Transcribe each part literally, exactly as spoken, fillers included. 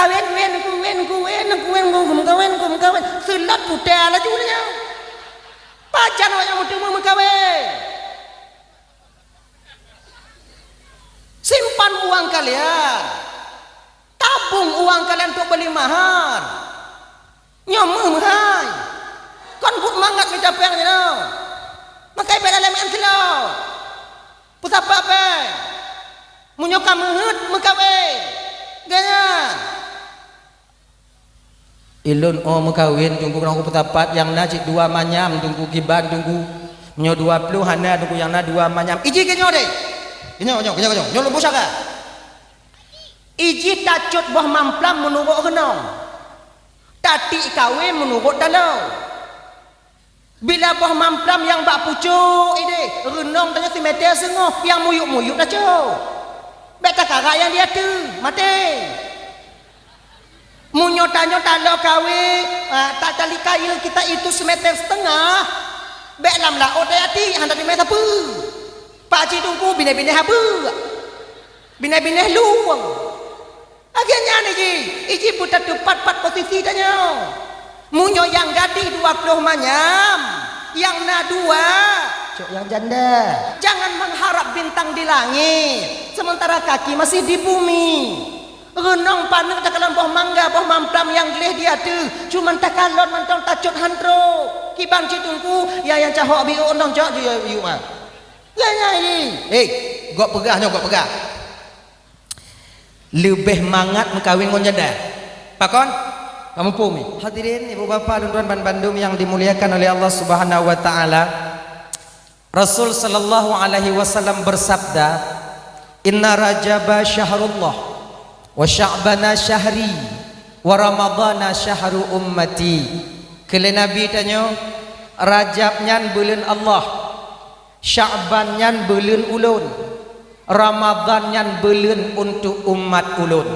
Kawén, wén, kuwén, kuwén, kuwén, kum kawén, kum kawén. Seulot putéh laju nyoe. Pajan awak nyan meuteumé meukawen. Simpan uang kalian. Tabung uang kalian untuk beli mahar. Nyoe meuh meuhai. Kon buet mangat mita péng jinoe. Makai péng dalam an kilo. Peusapat péng. Meunyoe ka meuheuet meukawen. Ganyan. Ilôn oh meukawen, Teungku, keunoe peusapat nyang na cit dua manyam, Teungku, kiban, Teungku. Meunyoe dua ploh hana, Teungku, nyang na dua manyam. Iji keunyoe deh. Keunyoe, keunyoe, keunyoe, keunyoe. Nyoe lôn peusaka. Iji tacot boh mamplam meunurot reunong. Tatiek kawen meunurot taloe. Bila boh mamplam nyang bak pucôk ideh, reunong tanyoe simètè seungoh, nyang muyup-muyup tacok. Bèk takara nyang di ateueh, maté. Meunyoe tanyoe taloe kawen, ah, ta-, tali kail kita itu simètè seutengah, bèk lam laôt tatiek, hana teumé sapeue. Pak Cik Teungku binéh-binéh abeuk, binéh-binéh lueng. Lagèe nyan iji, iji peutateupat pat posisi tanyoe. Meunyoe nyang gadih dua ploh manyam, nyang na dua, cok nyang janda. Jangan mengharap bintang di langit, sementara kaki masih di bumi. Reunong paneuk takalon boh mangga, boh mamplam nyang gleh di ateueh, cuman takalon mantong tacot han trok. Kiban cit Teungku, ya nyang cahok biôk nong cok ju biôk ah. Ya, ya, ini. Hei, gok peugah nyoe, gok peugah. Leubeh mangat meukawen ngon janda. Pakon? Kamu pumi. Hadirin, ibu bapa, lôn tuan ban bandum yang dimuliakan oleh Allah Subhanahu wa taala. Rasul sallallahu alaihi wasallam bersabda, "Inna Rajaba syahrullah, wa Sya'bana syahri, wa Ramadhana syahru ummati." Keu lé Nabi tanyoe, Rajab nyan buleuen Allah, Sya'ban nyan buleuen ulôn, Ramadhan nyan buleuen untuk umat ulôn.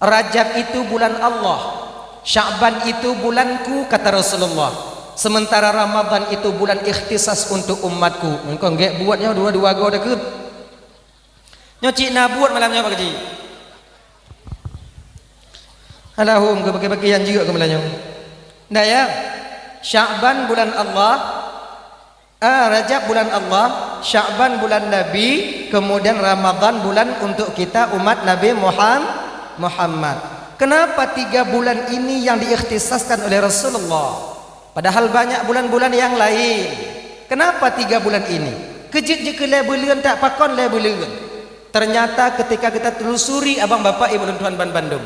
Rajab itu bulan Allah, Sya'ban itu bulanku, kata Rasulullah. Sementara Ramadhan itu bulan ikhtisas untuk umatku. Engkau gek buat nyoe dua-dua go dekeut. Nyoe cik na buat malam nyoe Pak Haji. Alahum ke bagi-bagi yang jeuet ke malam nyoe. Dah ya. Sya'ban bulan Allah, Ah, Rajab bulan Allah, Sya'ban bulan Nabi, kemudian Ramadhan bulan untuk kita umat Nabi Muham-, Muhammad. Kenapa tiga bulan ini yang diikhtisaskan oleh Rasulullah? Padahal banyak bulan-bulan yang lain. Kenapa tiga bulan ini? Keujeuet jeuet keu lhèe buleuen, tak pakon lhèe buleuen. Ternyata ketika kita telusuri, abang bapak ibu dan tuan ban bandum,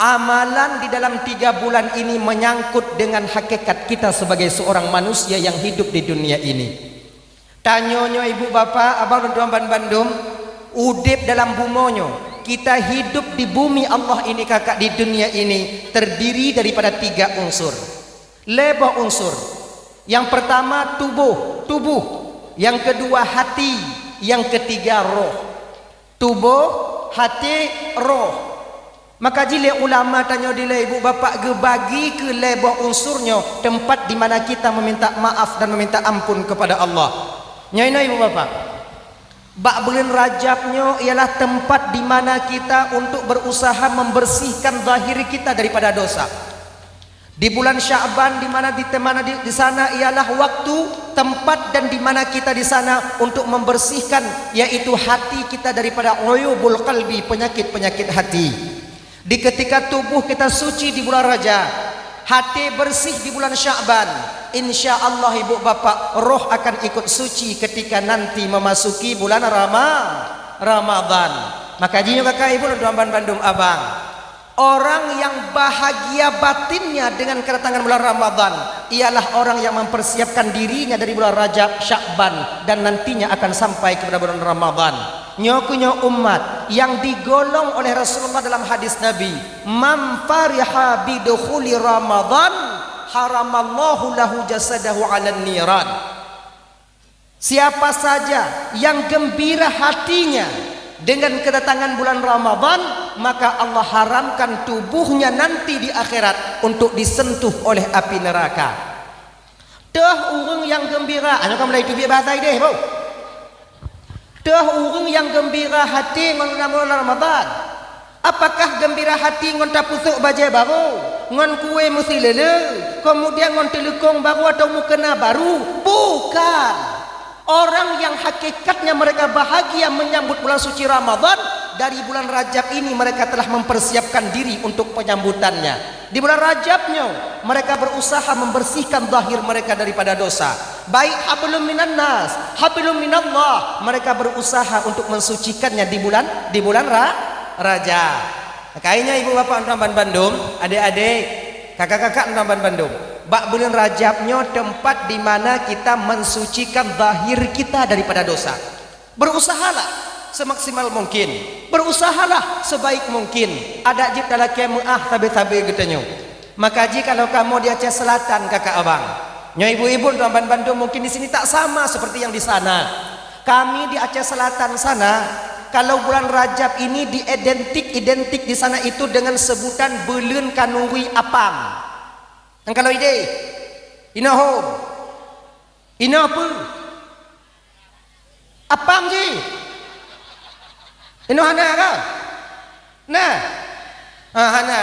amalan di dalam tiga bulan ini menyangkut dengan hakikat kita sebagai seorang manusia yang hidup di dunia ini. Tanyoe nyoe ibu bapak, abang dan tuan ban bandum, udeb dalam bumoe nyoe, kita hidup di bumi Allah ini kakak di dunia ini terdiri daripada tiga unsur. Lhèe boh unsur. Yang pertama tubuh, tubuh. Yang kedua hati, yang ketiga roh. Tuboh, haté, roh. Maka jih lé ulama tanyoe dilèe ibu bapak geubagi keu lhèe boh unsur nyoe teumpat di mana kita meminta maaf dan meminta ampun kepada Allah. Nyoe inoe ibu bapak. Bak buleuen Rajab nyoe ialah teumpat di mana kita untuk berusaha membersihkan zahir kita daripada dosa. Di bulan Sya'ban, di mana di, di mana di, di sana ialah waktu, tempat, dan di mana kita di sana untuk membersihkan, yaitu hati kita daripada uyubul qalbi, penyakit-penyakit hati. Di ketika tubuh kita suci di bulan Rajab, hati bersih di bulan Sya'ban, insya Allah ibu bapak, roh akan ikut suci ketika nanti memasuki bulan Rama-, Ramadan. Maka jih nyoe kakak ibu dan tuan ban bandum abang. Orang yang bahagia batinnya dengan kedatangan bulan Ramadan ialah orang yang mempersiapkan dirinya dari bulan Rajab, Sya'ban, dan nantinya akan sampai kepada bulan Ramadan. Nyoe keuh nyoe umat yang digolong oleh Rasulullah dalam hadis Nabi, "Man fariha bidukhuli Ramadan, haramallahu lahu jasadahu 'alan niran." Siapa saja yang gembira hatinya dengan kedatangan bulan Ramadan, maka Allah haramkan tubuhnya nanti di akhirat untuk disentuh oleh api neraka. Teuh ureuëng nyang geumbira, nyoe ka mulai teubiet bahasa ideh, bro. Teuh ureuëng nyang geumbira hati ngon bulan Ramadan. Apakah gembira hati ngon tapeusok bajée barô, ngon kue meusileule, kemudian ngon teuleukong barô atau mukena barô? Bukan. Orang yang hakikatnya mereka bahagia menyambut bulan suci Ramadan, dari bulan Rajab ini mereka telah mempersiapkan diri untuk penyambutannya. Di bulan Rajab nyoe, mereka berusaha membersihkan zahir mereka daripada dosa. Baik hablum minan nas, hablum minallah, mereka berusaha untuk mensucikannya di bulan, di bulan Ra-, Rajab. Makanya ibu bapak tuan bandum, adik-adik, kakak-kakak tuan bandum, bak bulan Rajab nyoe tempat di mana kita mensucikan zahir kita daripada dosa. Berusahalah semaksimal mungkin. Berusahalah sebaik mungkin. Adak jeuet talakée meu'ah sabe-sabe geutanyoe. Maka jih kalau kamoe di Aceh Selatan, kakak abang, nyoe ibu-ibu tuan bandum, mungkin di sini tak sama seperti yang di sana. Kami di Aceh Selatan sana, kalau bulan Rajab ini diidentik-identik di sana itu dengan sebutan buleuen kanuri apam. Dan kalau ideh, inoe hom, inoe peue? Apam jih. Inoe hana ka? Nah. Ha, hana.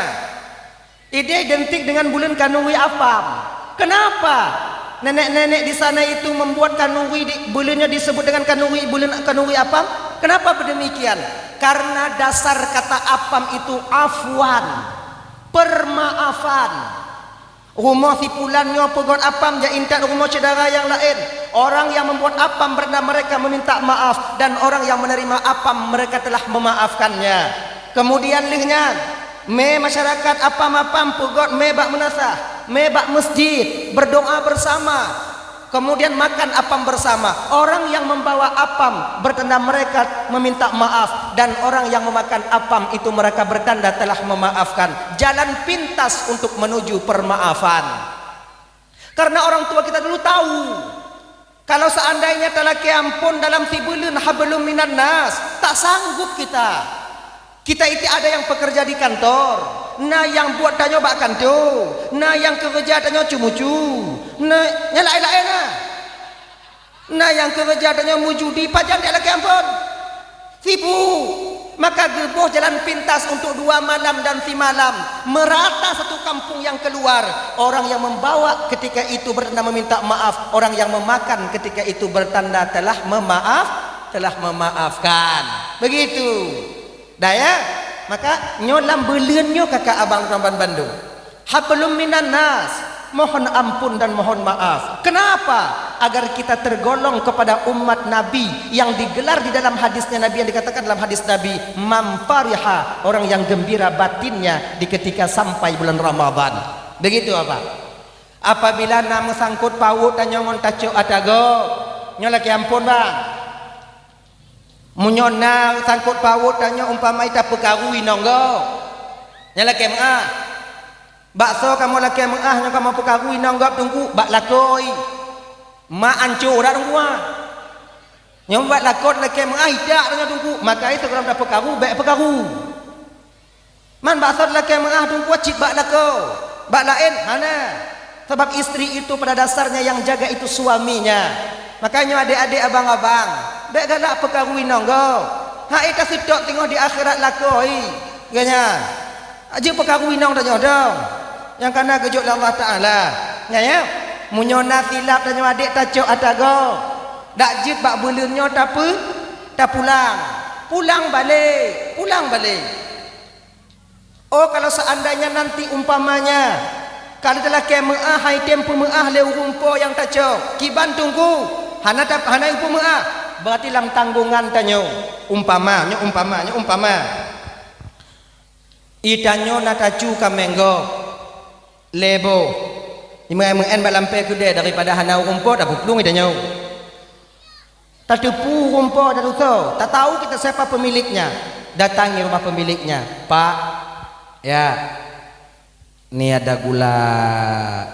Ideh identik dengan buleuen kanuri apam. Kenapa nenek-nenek di sana itu membuat kanuri di, buleunnya disebut dengan kanuri, buleuen kanuri apam? Kenapa berdemikian? Karena dasar kata apam itu afwan, permaafan. Rumoh si pulan nyoe peugot apam jak intat rumoh syedara nyang laén. Orang yang membuat apam berarti mereka meminta maaf, dan orang yang menerima apam mereka telah memaafkannya. Kemudian lheueh nyan, mé masyarakat apam-apam peugot mé bak meunasah, mé bak masjid, berdoa bersama. Kemudian makan apam bersama. Orang yang membawa apam bertanda mereka meminta maaf, dan orang yang memakan apam itu mereka bertanda telah memaafkan. Jalan pintas untuk menuju permaafan. Karena orang tua kita dulu tahu, kalau seandainya talakée ampon dalam sibuleuen hablum minan nas, tak sanggup kita. Kita itu ada yang pekerja di kantor, na nyang buet tanyoe bak kantor, na nyang keureuja tanyoe ceumucu, na nyang laén-laén na. Na nyang keureuja tanyoe meujudi, pajan jak lakée ampon? Sibuk. Maka geuboh jalan pintas untuk dua malam dan simalam, merata satu kampung yang keluar. Orang yang membawa ketika itu bertanda meminta maaf, orang yang memakan ketika itu bertanda telah memaaf, telah memaafkan. Begitu. Dah ya? Maka nyoe lam buleuen nyoe kakak abang tuan bandum. Hablum minan nas, mohon ampun dan mohon maaf. Kenapa? Agar kita tergolong kepada umat Nabi yang digelar di dalam hadisnya Nabi, yang dikatakan dalam hadis Nabi, "Man fariha," orang yang gembira batinnya di ketika sampai bulan Ramadan. Begitu apa? Apabila na meusangkot pawot tanyoe ngon tacok ata gob, nyoe lakée ampon bang. Meunyoe na sangkot pawot tanyoe umpama ita peukaru inong gob, nyan lakée meu'ah. Baksoe kamoe lakée meu'ah nyoe kamoe peukaru inong gob teungku bak lakoe. Ma anco dak teungku ah. Nyoe bak lakoe lakée meu'ah idak tanyoe teungku, maka itu kalau tapeukaru bék peukaru. Man baksoe lakée meu'ah teungku cit bak lakoe, bak laén hana. Sabab istri itu pada dasarnya yang jaga itu suaminya. Makanya adik-adik abang-abang, bék galak peukaru inong gob. Hai taseutôt teungoh di akhirat lakoe. Ganya. Aja peukaru inong tanyoe dong. Nyang kana geujok lé Allah Taala. Nya ya. Meunyoe na silap tanyoe adik tacok ata gob. Dak jeuet bak buleuen nyoe tapeu, tapulang. Pulang balek, pulang balek. Oh, kalau seandainya nanti umpamanya, kalau talakée meu'ah hai tem peumeu'ah lé ureuëng po nyang tacok, kiban teungku, hana tap-, hana peumeu'ah, berarti lam tanggongan tanyoe. Umpama, nyoe umpama, nyoe umpama. Itanyoe na tacu kaméng gob, lhée boh. Imeu'en-meu'en bak lampée keudée daripada hana ureuëng po tapeuplueng itanyoe. Tateupeue ureuëng po dan usoe, tatau kita siapa pemiliknya. Datangi rumah pemiliknya. "Pak, ya, ni ada gula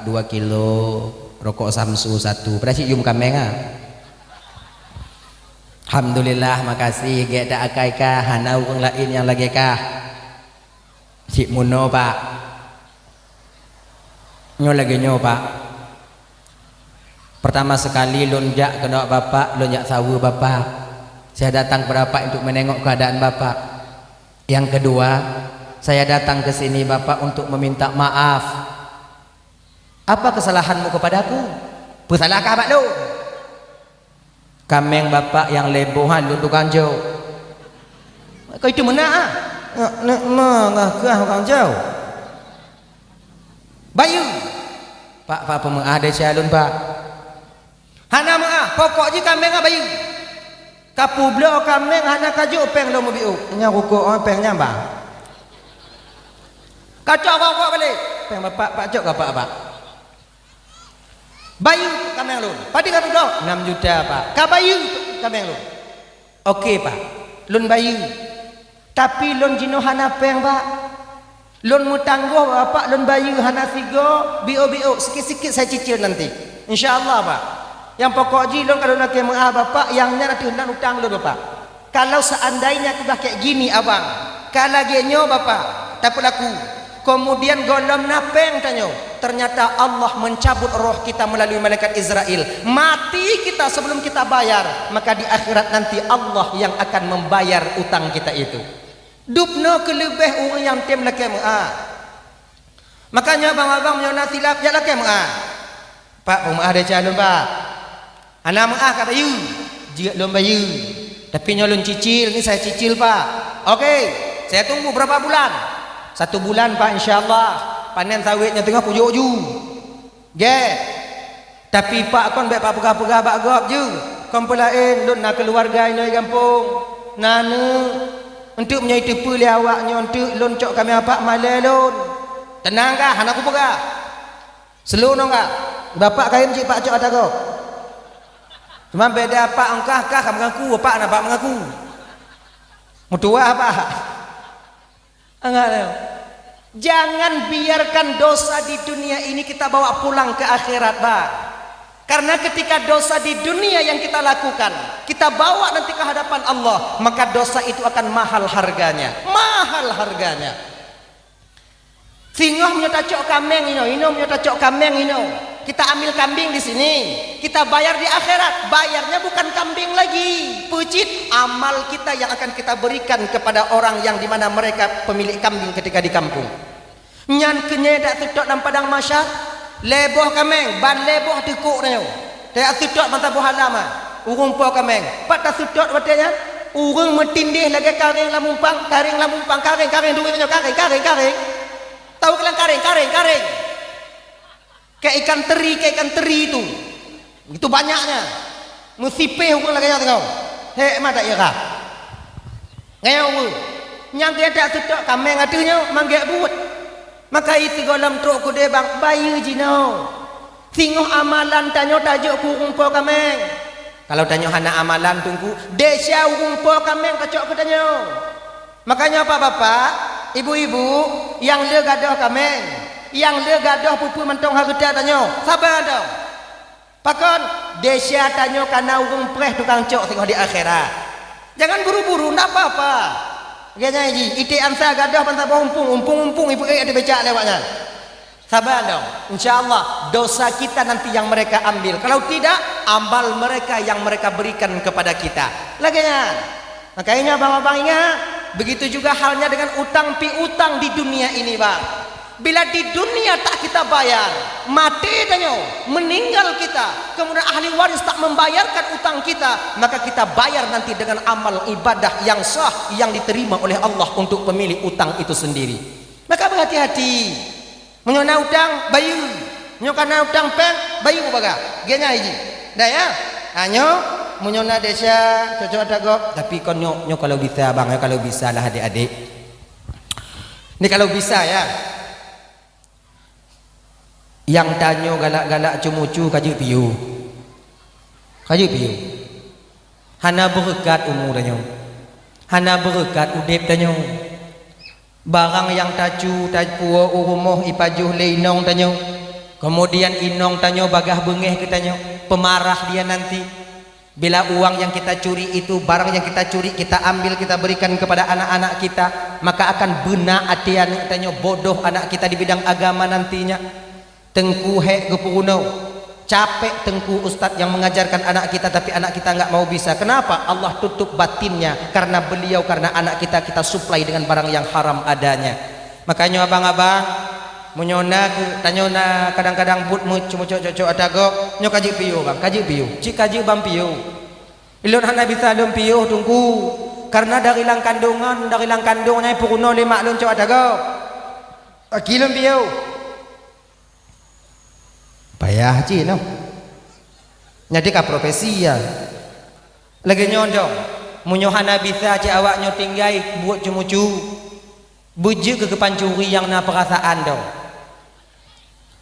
dua kilo, rokok Samsu satu." Padahai cit yum kaméng ah. "Alhamdulillah, makasih, gét dak akai kah, hana ureuëng laén nyang lagée kah." "Cit meunoe, Pak." "Nyoe lagée nyoe, Pak. Pertama sekali lôn jak keunoe Bapak, lôn jak saweue Bapak. Saya datang kepada Bapak untuk menengok keadaan Bapak. Yang kedua, "Saya datang ke sini, Bapak, untuk meminta maaf." "Apa kesalahanmu kepadaku?" "Peusalah kah bak lôn?" "Kaméng Bapak nyang lhèe boh nyan lôn tukang jok." "Kah itu meunan, ah?" "Nyak, nyak, ma ngah kah tukang jok?" "Bayeue." "Pak, Pak, peumeu'ah desya lôn, Pak." "Hana meu'ah, pokok jih kaméng nyan bayeue." "Kapeubloe kaméng hana kajok péng lôn meubiôh." "Nyan rukok, oh, péng nyan, Bang." "Kacok rukok balek." "Péng Bapak, Pak, cok keu Bapak, Pak." "Bayeue kaméng lôn." "Padum kapeubloe?" "Enam juta, Pak." "Kabayeue kaméng lôn." "Oke, Pak. Lôn bayeue. Tapi lôn jinoe hana péng, Pak. Lôn meutanggoh, Bapak, lôn bayeue hana sigoe, biôh-biôh, sikit-sikit saya cicil nanti. Insya Allah, Pak. Nyang pokok jih lôn ka lôn lakèe meu'ah, Bapak, nyang nyan ateueh nan utang lôn, Bapak." "Kalau seandainya sudah kayak gini, Abang, ka lagèe nyoe, Bapak, tapeulaku, kemudian gohlom na péng tanyoe, ternyata Allah mencabut roh kita melalui malaikat Israel, mati kita sebelum kita bayar, maka di akhirat nanti Allah yang akan membayar utang kita itu." Dubnoe keuleubeh ureueng nyang tem lakèe meu'ah. Makanya abang-abang meunyoe na silap, jak lakèe meu'ah. "Pak, peumeu'ah desya lôn, Pak." "Hana meu'ah kabayeue?" "Jeuet lôn bayeue. Tapi nyoe lôn cicil, ni saya cicil, Pak." "Oke, saya tunggu berapa bulan?" "Satu bulan, Pak, insya Allah. Panen sawét nyoe teungoh kujok ju." "Gèt. Tapi, Pak, kon bèk Pak peugah-peugah bak gob ju. Kon peulaén, lôn na keuluwarga inoe gampông. Na aneuk. Eunteuk meunyoe jiteupeue lé awak nyoe eunteuk lôn cok kaméng Bapak malèe lôn." "Teunang kah, hana kupeugah. Seulôn ngon kah. Bapak kayém cit Pak cok ata gob. Cuma beda Pak ngon kah, kah ka meungaku, Bapak hana Pak meungaku. Meutuwah Pak." Angat nyoe. Jangan biarkan dosa di dunia ini kita bawa pulang ke akhirat, Bang. Karena ketika dosa di dunia yang kita lakukan, kita bawa nanti ke hadapan Allah, maka dosa itu akan mahal harganya. Mahal harganya. Singoh meunyoe tacok kaméng inoe, inoe meunyoe tacok kaméng inoe. Kita ambil kambing di sini, kita bayar di akhirat. Bayarnya bukan kambing lagi, peucit amal kita yang akan kita berikan kepada orang yang di mana mereka pemilik kambing ketika di kampung. Nyan keuh nyan dak seutôt lam padang mahsyar, lhèe boh kaméng, ban lhèe boh teukok tanyoe. Tajak seutôt masa boh alam, ah. Ureueng po kaméng. Pat taseutôt watèe nyan? Ureueng meutindéh lagèe karéng lam umpang, karéng lam umpang, karéng, karéng, duek nyoe, karéng, karéng, karéng. Tahu kalian karéng, karéng, karéng. Kayak ikan teri, kayak ikan teri itu. Itu banyaknya. Meusipéh ureueng lagèe nyan singoh. Hek mata ira. Ngon ureueng. Nyang geutak seutôt kaméng ateueh nyoe manggèk buet. Maka i sigohlom trok keudè bang bayeue jinoe. Singoh amalan tanyoe tajok keu ureueng po kaméng. Kalau tanyoe hana amalan teungku, desya ureueng po kaméng tacok keu tanyoe. Makanya bapak-bapak, ibu-ibu, nyang le gadôh kaméng, nyang le gadôh peue-peue mantong hareuta tanyoe, saba dong. Pakon? Desya tanyoe ka na ureueng preh tukang cok singoh di akhirat. Jangan buru-buru, ndak apa-apa. Lagèe nyan jih, iték ansa gadôh ban saboh umpung, umpung-umpung ipeuék ateueh becak lé awak nyan. Saba dong. Insya Allah, dosa kita nanti yang mereka ambil. Kalau tidak, amal mereka yang mereka berikan kepada kita. Lagèe nyan. Makanya abang-abang ingat, begitu juga halnya dengan utang piutang di dunia ini, Bang. Bila di dunia tak kita bayar, maté tanyoe, meninggal kita, kemudian ahli waris tak membayarkan utang kita, maka kita bayar nanti dengan amal ibadah yang sah yang diterima oleh Allah untuk pemilik utang itu sendiri. Maka berhati-hati. Meunyoe na utang, bayeue. Meunyoe ka na utang péng, bayeue bubagah. Geuh nyan jih. Dah ya? Ha, nyoe, meunyoe na desya, cocok ata gob, tapi kon nyoe, nyoe kalau bisa, bang, ya, kalau bisa lah, adik-adik. Ni kalau bisa, ya. Nyang tanyoe galak-galak ceumucu ka jeuet piôh. Ka jeuet piôh. Hana beureukat umu tanyoe. Hana beureukat udeb tanyoe. Barang nyang tacu, tapuwoe u rumoh ipajoh lé inong tanyoe. Keumudian inong tanyoe bagaih beungéh keu tanyoe, peumarah dia nanti. Bila uang yang kita curi itu, barang yang kita curi, kita ambil, kita berikan kepada anak-anak kita, maka akan beuna até aneuk tanyoe, bodoh anak kita di bidang agama nantinya. Teungku hék geupeurunoe, capek teungku ustaz yang mengajarkan anak kita, tapi anak kita enggak mau bisa. Kenapa? Allah tutup batinnya karena beliau, karena anak kita, kita suplai dengan barang yang haram adanya. Makanya abang-abang, meunyoe na keu-, tanyoe na kadang-kadang buet meucok-cok ata gob, nyoe ka jeuet piôh bang, ka jeuet piôh. Cit ka jeuet bang piôh. Ilôn hana bisa lôn piôh Teungku, karena dari lam kandongan, dari lam kandong nyan peurunoe lé mak lôn cok ata gob. Aki lôn piôh. Payah cit noh. Nyan ka profesi ya. Lagèe nyoe dong, meunyoe hana bisa cit awak nyoe tinggai buet ceumucu, beujeuet keu pancuri nyang na peurasaan dong.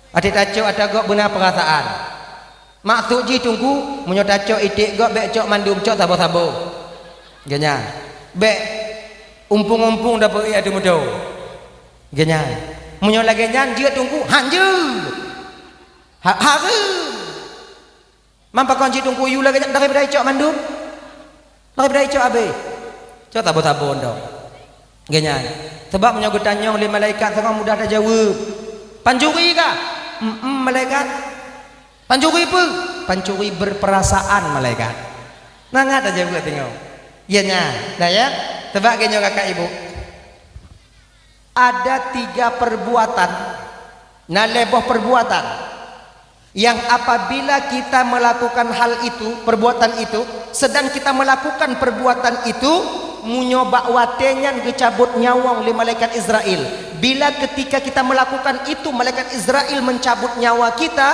Até tacok ata gob beuna peurasaan. Maksud jih Teungku, meunyoe tacok iték gob bèk cok mandum, cok saboh-saboh. Geuh nyan. Bèk umpung-umpung dapeuet ié ateueh moto. Geuh nyan. Meunyoe lagèe nyan jeuet Teungku, han jeuet. Ha-, hareuem. Man pakon jih Teungku yue lagèe nyan daripada icok mandum? Daripada icok abéh. Cok saboh-saboh dong. Geuh nyan. Sabab meunyoe geutanyong lé malaikat sangat mudah tajaweueb. Pancuri kah? Em-em, malaikat. Pancuri peue? Pancuri berperasaan, malaikat. Mangat tajaweueb teungoh. Iya nyan. Dah ya? Sabab geuh nyoe kakak ibu. Ada tiga perbuatan, na lhèe boh perbuatan, yang apabila kita melakukan hal itu, perbuatan itu, sedang kita melakukan perbuatan itu, meunyoe bak watèe nyan geucabot nyawöng lé malaikat Israel. Bila ketika kita melakukan itu, malaikat Israel mencabut nyawa kita,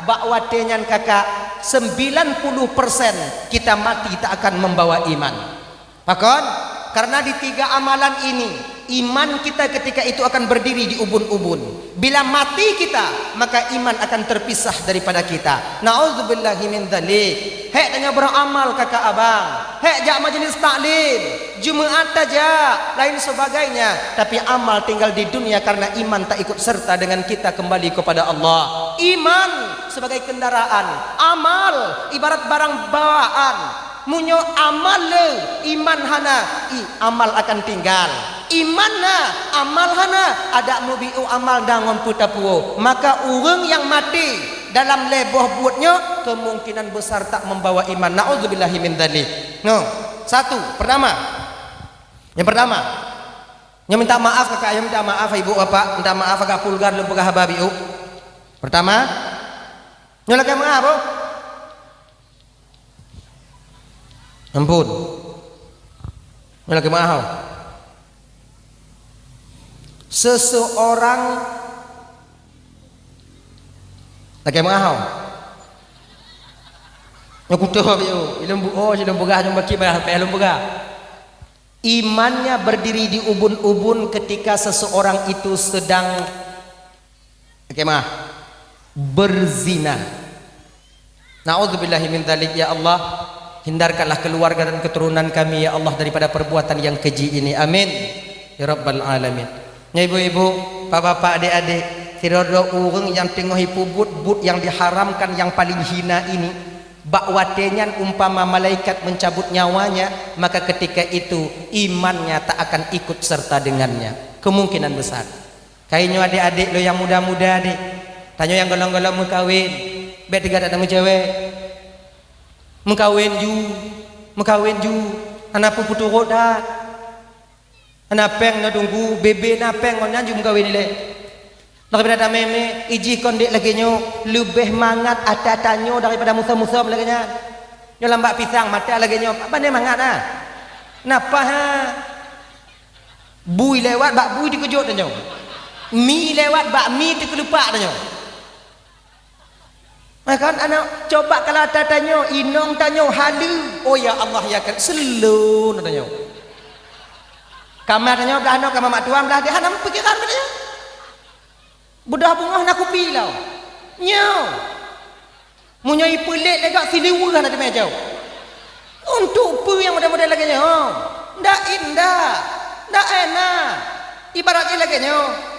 bak watèe nyan kakak, sembilan puluh persen kita mati tak akan membawa iman. Pakon? Karena di tiga amalan ini, iman kita ketika itu akan berdiri di ubun-ubun. Bila mati kita, maka iman akan terpisah daripada kita. Na'udzubillahi min dzalik. Hèk tanyoe beramal kakak abang. Hèk jak majelis taklim. Jumaat tajak, lain sebagainya. Tapi amal tinggal di dunia karena iman tak ikut serta dengan kita kembali kepada Allah. Iman sebagai kendaraan, amal ibarat barang bawaan. Meunyoe amal le, iman hana, i, amal akan tinggal. Iman na, amal hana, adak mubiôh amal dan ngon peue tapuwoe. Maka ureueng nyang maté dalam lhèe boh buet nyoe, kemungkinan besar tak membawa iman. Na'udzubillahi min dzalik. Noh, satu, pertama. Yang pertama, nyoe minta maaf kakak, nyoe minta maaf ibu bapak, minta maaf agak vulgar lôn peugah haba biôh. Pertama, nyoe lakèe maaf, oh. Ampun. Nyoe lakèe meuahau. Seseorang lakèe meuahau. Nyoe kutoh yuk, ilôn bu-, oh, ilôn peugah, ilôn baki, payah, payah lôn peugah. Imannya berdiri di ubun-ubun ketika seseorang itu sedang Oke, mah. Berzina. Na'udzubillahi min dzalik, ya Allah. Hindarkanlah keluarga dan keturunan kami, ya Allah, daripada perbuatan yang keji ini. Amin. Ya Rabbal Alamin. Nyoe ibu-ibu, bapak-bapak, adik-adik, sidroe-droe ureueng nyang teungoh ipeubuet buet nyang diharamkan nyang paling hina ini, bak watèe nyan umpama malaikat mencabut nyawanya, maka ketika itu imannya tak akan ikut serta dengannya. Kemungkinan besar. Kayée nyoe adék-adék lôn nyang muda-muda deh, tanyoe nyang gohlom-gohlom meukawen, bék teuga that tameucewek. Meukawen ju, meukawen ju, hana peue peuturot that. Hana péng na teungku, bebe na péng ngon nyan ju meukawen ilée. Daripada tamé-mé, ijih kon dék lagée nyoe, leubeh mangat ata tanyoe daripada musom-musom lagée nyan. Nyoe lam bak pisang mata lagée nyoe, pane mangat na. Napa ha? Bui lewat bak bui teukeujot tanyoe. Mi lewat bak mi teukeulupak tanyoe. Ha kan, aneuk, coba kalau ata tanyoe, inong tanyoe, haleue. Oh, ya Allah, ya Karim, seulon tanyoe. Kama tanyoe blah noe, kama mak tuan blah deh, hana meupikéran tanyoe. Beudoh beungoh na kupi lom. Nyoe. Meunyoe ipeulet lé gak siliweuh hana teumé jaweueb. Untuk peue nyang model-model lagée nyoe? Ndak indah, ndak enak. Ibarat jih lagée nyoe.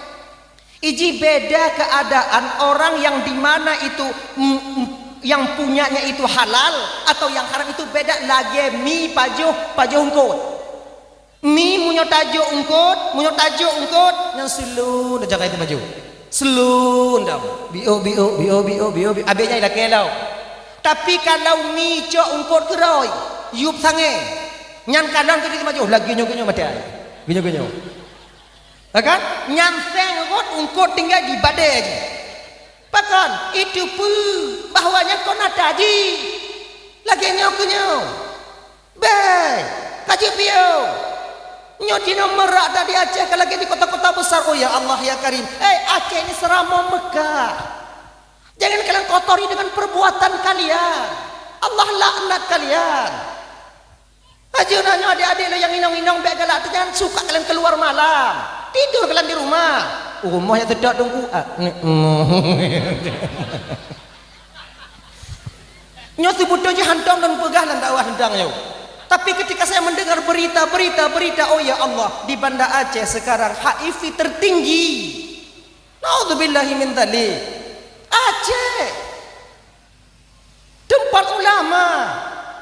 Ijih beda keadaan orang yang di mana itu, mm, mm, yang punyanya itu halal atau yang haram itu beda lagée mi pajoh, pajoh eungkot. Mi meunyoe tajok eungkot, meunyoe tajok eungkot, nyan seulon dah jagai teumaju. Seulon dah. Biôh, biôh, biôh, biôh, biôh, biôh. Abéh nyan ilakée lom. Tapi kalau mi cok eungkot keurôi, yup sangée. Nyan kalon keu teumaju, lagi nyoe-nyoe maté ai. Ginyoe-ginyoe. Pakon? Nyan seng rot eungkôt tinggai di badée jih. Pakon? Iteupeue bahwa nyan kon ata jih. Lagée nyoe keuh nyoe. Bèe, ka jeuet piôh. Nyoe jinoe meurak that di Aceh ka lagée di kota-kota besar. Oh ya Allah ya Karim. Eh, Aceh ni seuramoe Mekah. Jangan kalian kotori dengan perbuatan kalian. Allah laknat kalian. Ajeuna nyoe adék-adék lôn nyang inong-inong bèk galak teuh, jangan suka kalian keluar malam. Tidur kalian di rumah. Rumoh nyang seudok Teungku. Ah, nyoe seubeutôi jih hantom lôn peugah lam dakwah teuntang nyoe. Tapi ketika saya mendengar berita, berita, berita, oh ya Allah, di Banda Aceh sekarang H I V tertinggi. Naudzubillahi min dzalik. Aceh. Teumpat ulama.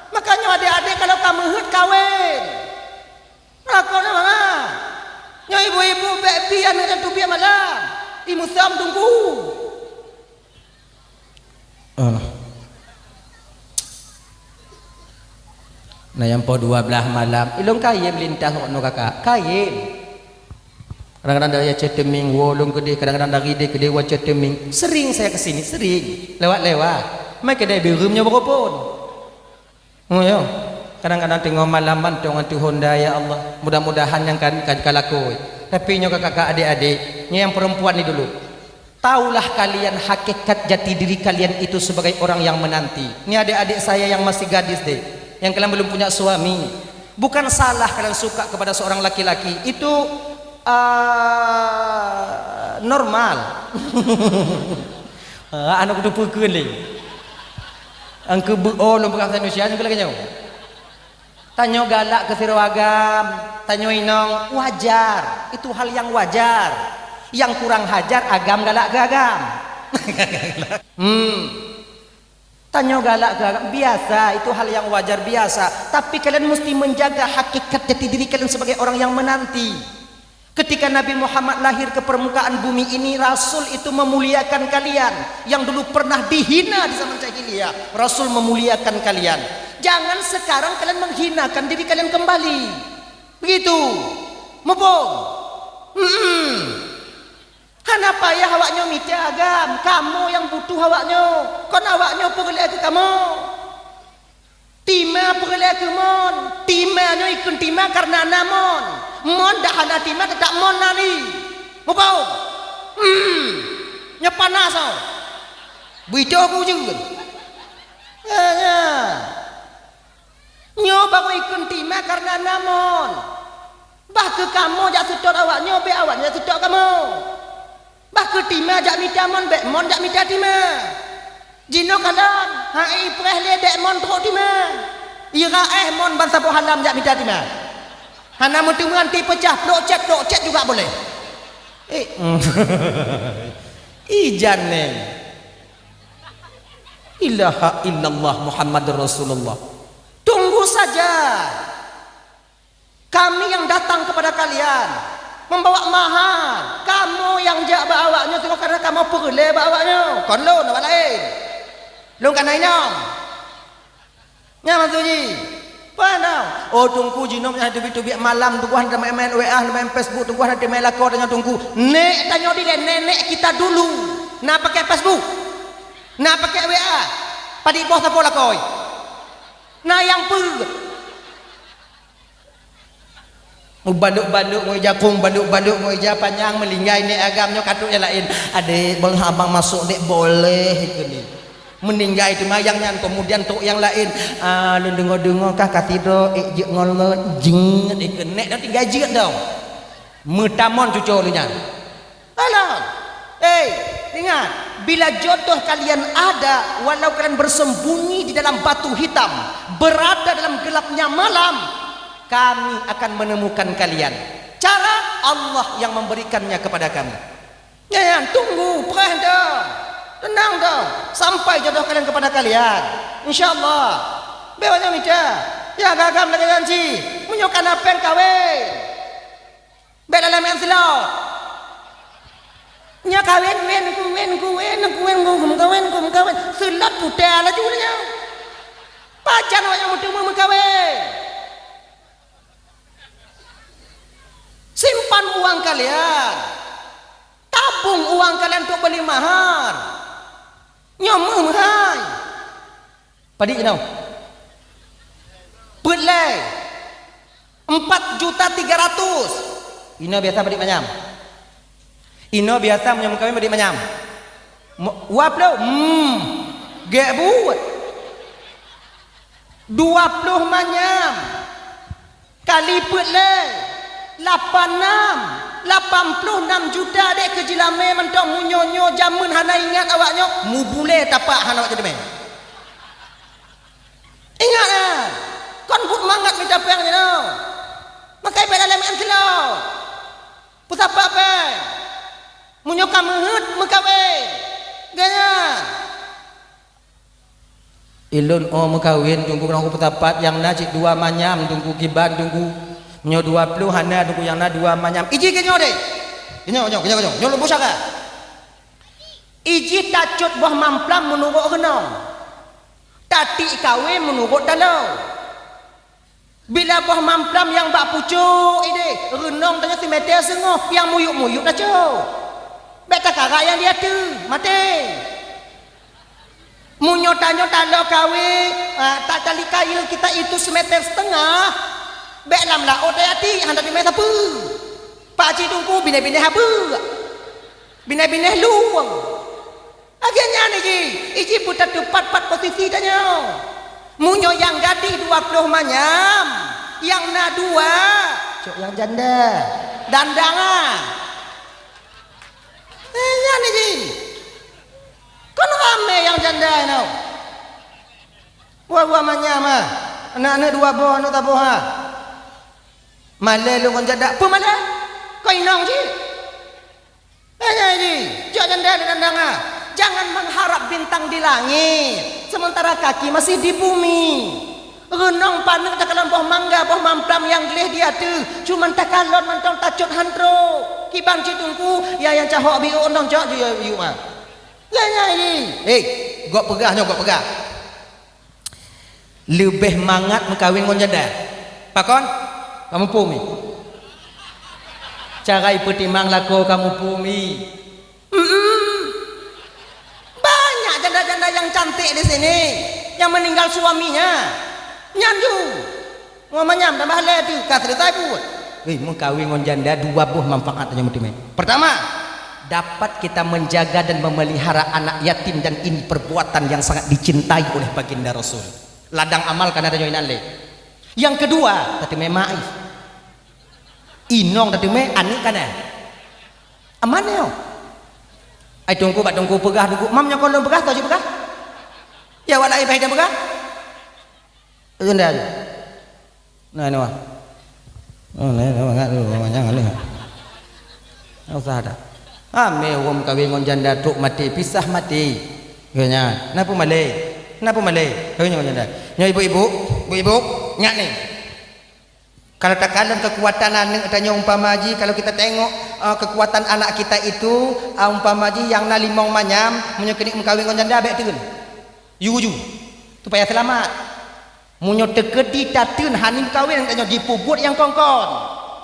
Makanya adék-adék kalau ka meuheuet kawén. Lakoe na mangat. Nyoe ibu-ibu bèk bi aneuk nyan teubiet malam. Imeusam Teungku. Ah. Na nyang poh dua blaih malam, ilôn kayém lintas rot nyoe kakak, kayém. Kadang-kadang dari Aceh Teuming woe lôn keudeh, kadang-kadang dari deh keudeh woe Aceh Teuming. Sering saya ke sini, sering. Lewat-lewat. Mai keudeh Bireuen nyoe baroe phôn. Oh, ya. Kadang-kadang teungoh malam mantong ateueh honda, ya Allah. Mudah-mudahan nyang kan, kan ka lakoe. Tapi nyoe kakak-kakak, adik-adik, nyoe nyang perempuan ni dulu. Tahulah kalian hakikat jati diri kalian itu sebagai orang yang menanti. Ni adik-adik saya yang masih gadis deh, yang kalian belum punya suami. Bukan salah kalian suka kepada seorang laki-laki. Itu, ah, normal. Ah, aneuk kutu peue kheun lé. Angkeu beu-o lôn peugah Indonesia nyoe lagèe nyoe. Tanyoe galak keu sidroe agam, tanyoe inong, wajar. Itu hal yang wajar. Yang kurang hajar agam galak keu agam. Hmm. Tanyoe galak keu agam, biasa, itu hal yang wajar, biasa. Tapi kalian mesti menjaga hakikat jati diri kalian sebagai orang yang menanti. Ketika Nabi Muhammad lahir ke permukaan bumi ini, Rasul itu memuliakan kalian. Yang dulu pernah dihina di zaman jahiliyah, Rasul memuliakan kalian. Jangan sekarang kalian menghinakan diri kalian kembali. Begitu. Muphom? Hmm. Hana payah awaknyoe mita agam, kamoe nyang butuh awaknyoe. Kon awaknyoe peureulèe keu kamoe. Tima peureulèe keu mon. Tima nyoe ikheun tima kareuna na mon. Mon dak hana tima, teutap mon na li. Muphom? Hmm. Nyoe panas, oh. Beuidoh ku jeuet. Ya, ya. Nyoe baru ikheun tima kareuna na mon. Bah keu kamoe jak seutôt awaknyoe, bèk awaknyoe jak seutôt kamoe. Bah keu tima jak mita mon, bèk mon jak mita tima. Jinoe kalon, hai preh lé dèk mon trok tima. Ira éh mon ban saboh halam jak mita tima. Hana meuteumé anti peucah, plok cét, plok cét juga boleh. Eh, ijan neng. Ilaha illallah Muhammadur Rasulullah. Tunggu saja. Kami yang datang kepada kalian membawa mahar. Kamoe nyang jak bak awaknyoe teungoh karena kamoe peureulèe bak awaknyoe. Kon lôn, awak laén. Lôn ka na inong. Nyan maksud jih. Paham tak? Oh, Teungku, jinoe nyan teubiet-teubiet malam, Teungku hana main-main W A, hana main Facebook, Teungku hana main lakoe tanyoe Teungku. Nèk tanyoe dilèe, nenek kita dulu na pakai Facebook. Na pakai W A. Padit boh sapo lakoe. Na nyang peue? Mubalok-balok ngon ija, kong balok-balok ngon ija panyang, meuninggai nèk agam nyoe ka trok nyang laén. Adék, boleh abang masuk, Dek? Boleh, kheun lé. Meuninggai teuma nyang nyan, kemudian trok nyang laén. Ah, lôn deungoe-deungoe kah ka sidroe ék jeuet ngon lôn? Jeuet, kheun. Nèk dah tinggai jeuet dah. Meutamon cucoe lôn nyan. Alah. Eh, ingat, bila jodoh kalian ada, walau kalian bersembunyi di dalam batu hitam, berada dalam gelapnya malam, kami akan menemukan kalian. Cara Allah yang memberikannya kepada kami. Nyan, tunggu, preh dah. Tenang dah. Sampai jodoh kalian kepada kalian. Insya Allah. Bèk awaknyoe mita. Ya, agam lagèe janji. Meunyoe ka na pèng kawén. Bèk lalèe meu'en seulôt. Nyoe kawén, wén, kuwén, kuwén, kuwén, kum, kawén, kum, kawén. Seulôt putéh laju nyoe. Pajan awaknyoe meuteumé meukawén. Simpan Uang kalian. Tabong uang kalian untuk beli mahar. Nyoe meuh meuhai. Padit inoe? Peuet lé. Empat juta tiga ratus. Inoe biasa padit manyam? Inoe biasa meunyoe meukawen padit manyam? Mo-, dua ploh? Hmm. Gèt buet. Dua ploh manyam. Kali peuet lé, lapan nam, lapan ploh nam juta deh keu jilamé mantong meunyoe nyoe jameun hana ingat awak nyoe, mubulée tapak hana awak jeudeumé. Ingat na, kon buet mangat mita péng jinoe. Makai péng dalam meu'en kilo. Peusapat péng. Meunyoe ka meuheuet meukawen, gaya. Ilôn oh meukawen, Teungku, keunoe peusapat nyang na cit dua manyam, Teungku, kiban, Teungku. Meunyoe dua ploh hana, Teungku, nyang na dua manyam. Iji keu nyoe deh. Keu nyoe, keu nyoe, keu nyoe, keu nyoe. Nyoe lôn peugah. Iji tacot boh mamplam meunurot reunong. Tatiek kawen meunurot taloe. Bila boh mamplam nyang bak pucôk ideh, reunong tanyoe simeter seungoh, nyang muyueb-muyueb tacok. Bèk takarak nyang di ateueh, maté. Meunyoe tanyoe taloe kawen, ah, ta-, tali kayu kita itu simeter setengah, bèk lam laôt tatiek, hana teumé sapeue. Pak Cik Teungku binéh-binéh abeuk, binéh-binéh lueng. Lagèe nyan iji, iji beutateupat-pat posisi tanyoe. Meunyoe nyang gadih dua ploh manyam, nyang na dua, cok nyang janda. Dandang ah. Eh, nyan iji. Kon ramé nyang janda nyoe. Dua-dua manyam ah. Aneuk-aneuk dua boh, aneuk saboh ah. Malèe lôn ngon janda. Peue malèe? Kon inong cit. Tanya ini, cok janda di dandang ah. Jangan mengharap bintang di langit, sementara kaki masih di bumi. Reunong paneuk takalon boh mangga, boh mamplam nyang gleh di ateueh, cuman takalon mantong tacot han trok. Kiban cit Teungku, ya nyang cahok biôk nong cok ju ya biôk ah. Tanya ini. Hei, gok peugah nyoe, gok peugah. Leubeh mangat meukawen ngon janda. Pakon? Kamoe pumi. Cara ipeutimang lakoe kamoe pumi. Mm-mm. Banyak janda-janda yang cantik di sini yang meninggal suaminya. Nyan ju. Mau manyam tambah lé tu ka selesai buet. Weh, meukawen ngon janda dua boh manfaat nyang meuteumé. Pertama, dapat kita menjaga dan memelihara anak yatim dan ini perbuatan yang sangat dicintai oleh baginda Rasul. Ladang amal kana tanyoe inan lé. Yang kedua, tateumé maif. Inong tateumé aneuk kana. Aman nyoe. Ai Teungku bak Teungku peugah Teungku, mam nyoe kon lôn peugah, tau cit peugah. Ya awak laén bah idang peugah. Janda. Nah, ini wah. Oh, nah, ini wah, ngat dulu, jangan dulu. Tak usah ada. Amé ureueng kawen ngon janda trok maté, pisah maté. Geuhnyan, na peumalée? Na peumalée? Kawen ngon janda. Nyoe ibu-ibu, ibu-ibu, ngat ni. Kalau takalon keukuatan aneuk tanyoe umpama jih, kalau kita tengok, eh, keukuatan anak kita itu, eh, umpama jih nyang na limong manyam, meunyoe keuneuk meukawen ngon janda, bèk teun. Yuju, supaya seulamat. Meunyoe teukeudi tateun hana meukawen tanyoe jipeubuet nyang kon-kon,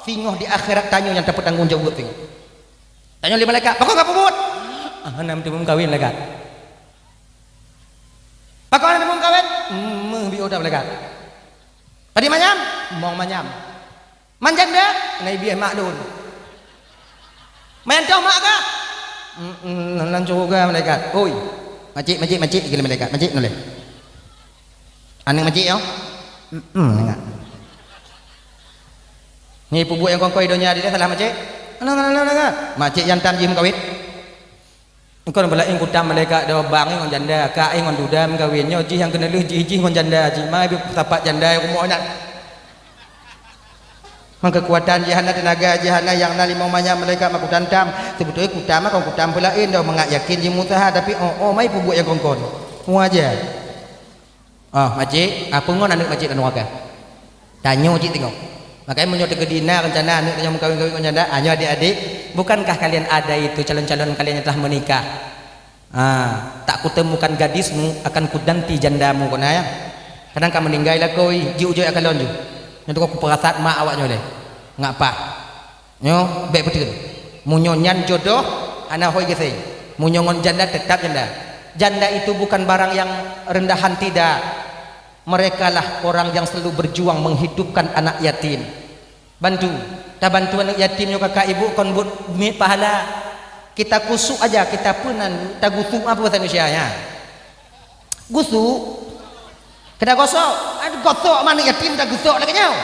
singoh di akhirat tanyoe nyang tapeutanggong jaweueb singoh. Tanyoe lé malaikat, "Pakon ka peubuet?" "Ah, hana meuteumé meukawen," malaikat. "Pakon hana meuteumé meukawen?" "Hmm, meuh biôh that malaikat." "Padit manyam?" "Mong manyam." "Man janda?" "Nai bieh mak lôn." "Man toh mak kah?" "Mm, mm, nan syeuruga malaikat." "Oi, macik, macik, macik," geulée malaikat. "Macik nulée." "Aneuk macik nyoe?" "Mm, mm, nengah." "Nyoe peubuet nyang kon-kon di donya di salah macik?" "Aneuk, aneuk, aneuk, aneuk." "Macik nyang tam jih meukawen." Kon beulaén kutam malaikat dua bang ngon janda, ka ngon duda meukawen. Nyoe jih nyang keuneulheueh jih-jih ngon janda, jih mai sapat janda rumoh nyan. Mang keukuatan jih hana, teunaga jih hana, nyang na limong manyam malaikat mak kutam-tam. Seubeutôi kutam kon kutam peulaén, dah mangat yakin jih meusaha, tapi oh, oh mai peubuet nyang kon-kon. Wajar. Ah, macik, ah, peue ngon aneuk macik lam nuraka? Tanyoe cit teungoh. Makanya meunyoe teukeudi na rencana aneuk tanyoe meukawen-kawen ngon janda, ah, nyoe adik-adik, bukankah kalian ada itu calon-calon kalian yang telah menikah? Ah, tak kutemukan gadismu, akan kuganti jandamu, kona ya. Kadang ka meuninggai lakoe, ji ujoe akalon ju. Nyoe teuka kupeurasat mak awak nyoe lé. Ngapa? Nyoe bèk peuteun. Meunyoe nyan jodoh, hana hôi gasien. Meunyoe ngon janda, tetap janda. Janda itu bukan barang yang rendahan, tidak. Merekalah orang yang selalu berjuang menghidupkan anak yatim. Bantu. Tabantu aneuk yatim nyoe kakak ibu kon buet miet pahala. Kita kusuk aja, kita peunan, tagusuk, apa bahasa Indonesia nya? Gusuk. Kena gosok. Aduh, gosok mah aneuk yatim, tagusuk lagèe nyoe.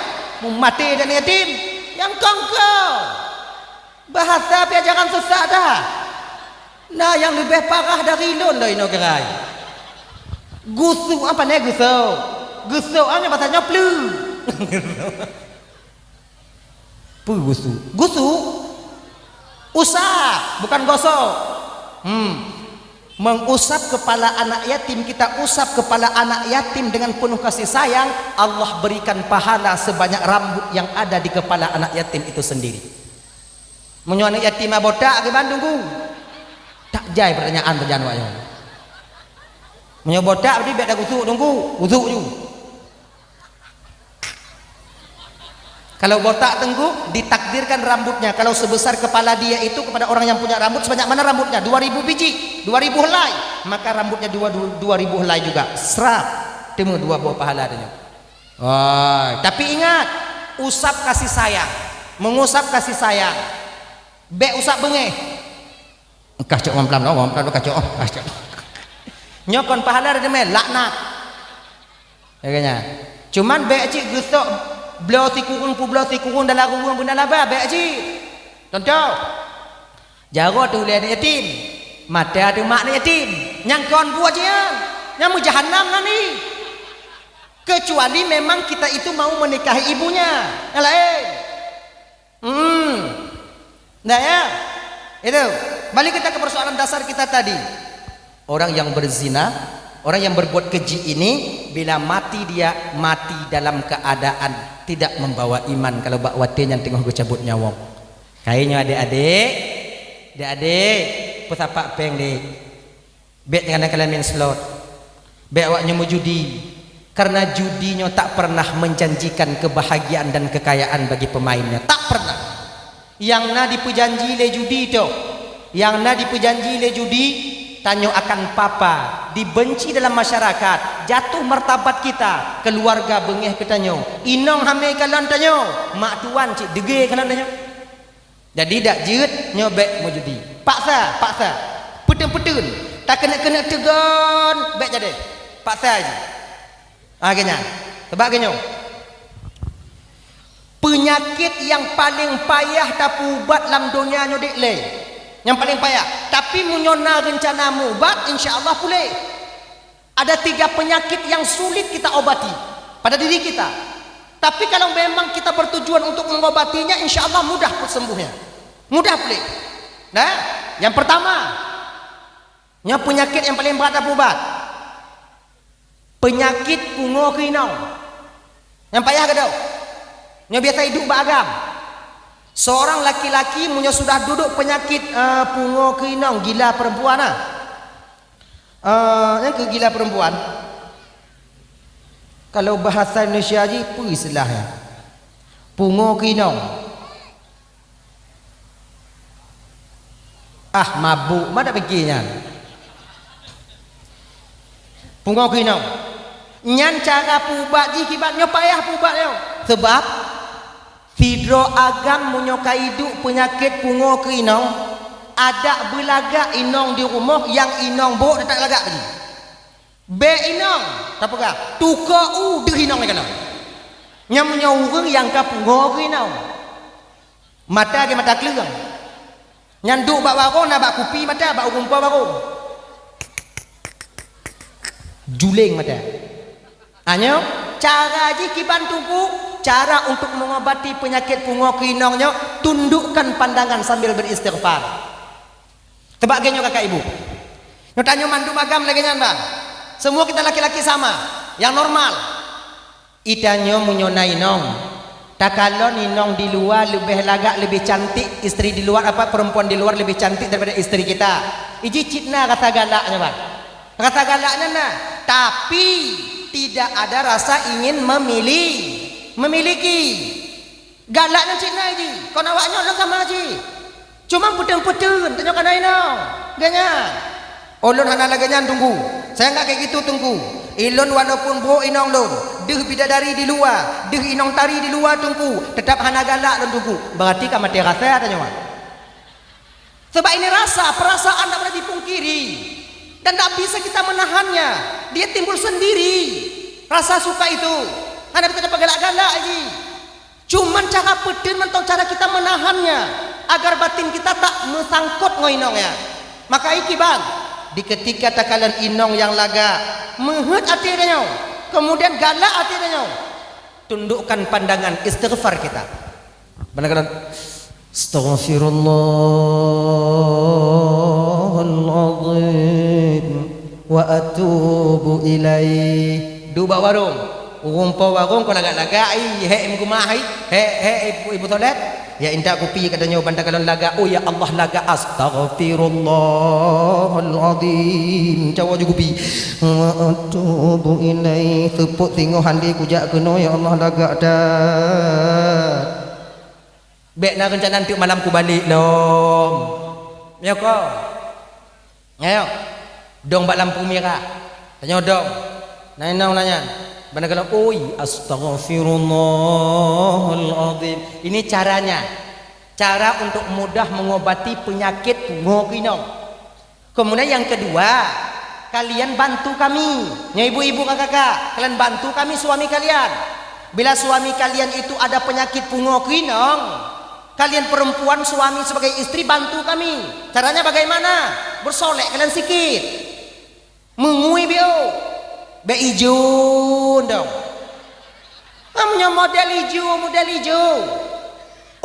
Meumaté dan yatim. Nyang kongko. Bahasa pih ajaran sesat dah. Nah, nyang leubeh parah dari lôn dah inoe keurai. Gusuk apa nè gusuk? Gusuk, ah, nyoe bahasa nyoe pleu. Peue gusuk? Gusuk? Usap, bukan gosok. Hmm. Mengusap kepala anak yatim, kita usap kepala anak yatim dengan penuh kasih sayang, Allah berikan pahala sebanyak rambut yang ada di kepala anak yatim itu sendiri. Meunyoe aneuk yatim botak, kiban Teungku? Tak jai pertanyaan, pertanyaan awak nyoe. Meunyoe botak, berarti bèk tagusuk Teungku, gusuk ju. Kalau botak Teungku, ditakdirkan rambutnya. Kalau sebesar kepala dia itu kepada orang yang punya rambut, sebanyak mana rambutnya? Dua ribu biji, dua ribu helai. Maka rambutnya dua, dua ribu helai juga. Srap. Teuma dua boh pahala dia. Wah, tapi ingat, usap kasih sayang. Mengusap kasih sayang. Bèk usap beungéh. Kah cok, pelan-pelan, oh, pelan-pelan, kah cok, oh, kah cok. Nyoe kon pahala, dia mé laknat. Ya kan, ya? Cuman bèk cit geusok bloe sikureueng peubloe sikureueng dalam ruweueng beuna laba, bèk cit. Contoh, jaroe teuh ulèe aneuk yatim, mata teuh mak aneuk yatim. Nyang kon buet jih nyan, nyang meujahanam nan ni. Kecuali memang kita itu mau menikahi ibunya. Nyang laén. Hmm. Nah, ya. Itu. Balik kita ke persoalan dasar kita tadi. Orang yang berzina, orang yang berbuat keji ini, bila mati dia, mati dalam keadaan tidak membawa iman kalau bak watèe nyan teungoh geucabut nyawöng. Kayée nyoe adék-adék, adék-adék, peusapat péng deh. Bék nyan keunan main slot. Bék awak nyoe meujudi. Karena judi nyoe tak pernah menjanjikan kebahagiaan dan kekayaan bagi pemainnya. Tak pernah. Nyang na dipeujanji lé judi toh. Nyang na dipeujanji lé judi, tanyoe akan papa, dibenci dalam masyarakat, jatuh martabat kita, keluarga beungéh keu tanyoe. Inong hamé kalon tanyoe, mak tuan cit deugé kalon tanyoe. Jadi dak jeuet nyoe bék meujudi. Paksa, paksa. Peuteueng-peuteueng. Takeuneuk-keuneuk teugon, bék jadi. Paksa jih. Ah, geuh nyan. Sabab geuh nyoe. Peunyakét nyang paleng payah tapeuubat lam donya nyoe dék lé. Nyang paleng payah. Tapi meunyoe na reuncana meuubat, insya Allah puléh. Ada tiga penyakit yang sulit kita obati pada diri kita. Tapi kalau memang kita bertujuan untuk mengobatinya, insya Allah mudah sembuhnya. Mudah pulih. Nah, yang pertama, nyoe penyakit yang paling berat dan ubat. Penyakit pungo keu inong. Nyang payah gadôh. Nyoe biasa iduek bak agam. Seorang laki-laki meunyoe sudah duek penyakit, eh, pungo keu inong, gila perempuan ah. Eh, nyang keu gila perempuan. Kalau bahasa Indonesia jih, peue istilahnya? Pungo keu inong. Ah, mabuk, ma dak pike nyan. Pungo keu inong. Nyan cara peuubat jih kiban nyoe payah peuubat nyoe. Sebab sidroe agam meunyoe ka iduek peunyakét pungo keu inong, adak beulagak inong di rumoh nyang inong bôk teutap lagak jih. Bék inong tapeugah, tukoe u deuh inong lé keunoe. Nyan meunyoe ureuëng nyang ka pungo keu inong. Mata geuh mata kleueng. Nyan duek bak warong na bak kupi mata, bak ureuëng po barô. Juléng mata. Anyoe, cara jih kiban Teungku, cara untuk mengobati penyakit pungo keu inong nyoe, tundukkan pandangan sambil beristighfar. Teuba geuh nyoe kakak ibu. Nyoe tanyoe mandum agam lagée nyan, bah. Semua kita laki-laki sama, yang normal. Itanyoe meunyoe na inong, takalon inong di luwa leubeh lagak, leubeh cantik, istri di luar, apa, perempuan di luar lebih cantik daripada istri kita. Iji cit na rasa galak nyoe, bah. Rasa galak nyan na, tapi tidak ada rasa ingin memilih, memiliki. Galak nyan cit na jih, kon awak nyoe lôn sama jih. Cuma peuteun-peuteun, tanyoe kana inong. Geuh nyan. Ulôn hana lagée nyan, Teungku. Saya enggak kayak gitu, Teungku. Ilôn walaupun brok inong lôn, deuh bidadari di luwa, deuh inong tari di luwa, Teungku, teutap hana galak lôn, Teungku. Berarti ka maté rasa tanyoe. Sebab ini rasa, perasaan tak boleh dipungkiri. Dan tak bisa kita menahannya. Dia timbul sendiri. Rasa suka itu. Hana bisa tapagalak-galak jih. Cuman cara peuteun mantong cara kita menahannya, agar batin kita tak meusangkot ngon inong nyan. Maka iki bang, di ketika takalon inong nyang lagak, meuheuet até tanyoe, kemudian galak até tanyoe, tundukkan pandangan, istighfar kita. Beuna kalon, "Astaghfirullahal azim wa atubu ilaih." Duek bak warong. Ureuëng po warong kon lagak-lagak, ai, hék meukeumah, ai, hék, hék, ibu, ibu toilet. Ya, intat kupi, ka tanyoe ban takalon lagak. Oh, ya Allah, lagak. Astaghfirullahal azim. Cawa ju kupi. Wa atubu ilaih. Seupôt singoh handi kujak keunoe, ya Allah, lagak that. Bék na reuncana teuk malam kubalek lom. Nyo ko. Nyo. Dong bak lampu mirah. Tanyoe dong. Na inong na nyan. Beuna kalon, "Oi, astaghfirullahal azim." Ini caranya. Cara untuk mudah mengobati penyakit pungo keu inong. Kemudian yang kedua, kalian bantu kami. Nyoe ibu-ibu, kakak-kakak, kalian bantu kami suami kalian. Bila suami kalian itu ada penyakit pungo keu inong, kalian perempuan suami sebagai istri bantu kami. Caranya bagaimana? Bersolek kalian sikit. Meungui biôh. Bék ijo dong. Meunyoe model ijo, model ijo.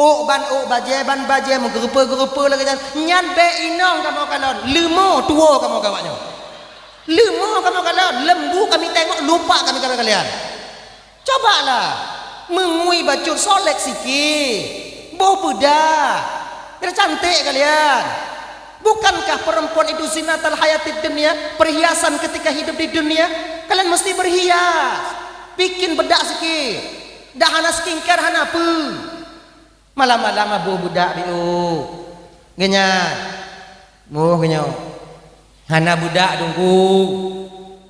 Ôk ban ôk, bajée ban bajée, meugeureupeue-geureupeue lagée nyan. Nyan bék inong kamoe kalon, leumo tuwoe kamoe keu awak nyoe. Leumo kamoe kalon, lembu kami tengok, lupa kami kalon kalian. Cobalah, meungui bacut, solek sikit, boh beudah, biar cantik kalian. Bukankah perempuan itu zinatal hayatid dunia, perhiasan ketika hidup di dunia? Kalian mesti berhias, bikin bedak sikit. Dah hana skincare, hana peue. Malam-malam aboh beudak biôh. Geuh nyan. Boh geuh nyoe. Hana beudak, Teungku.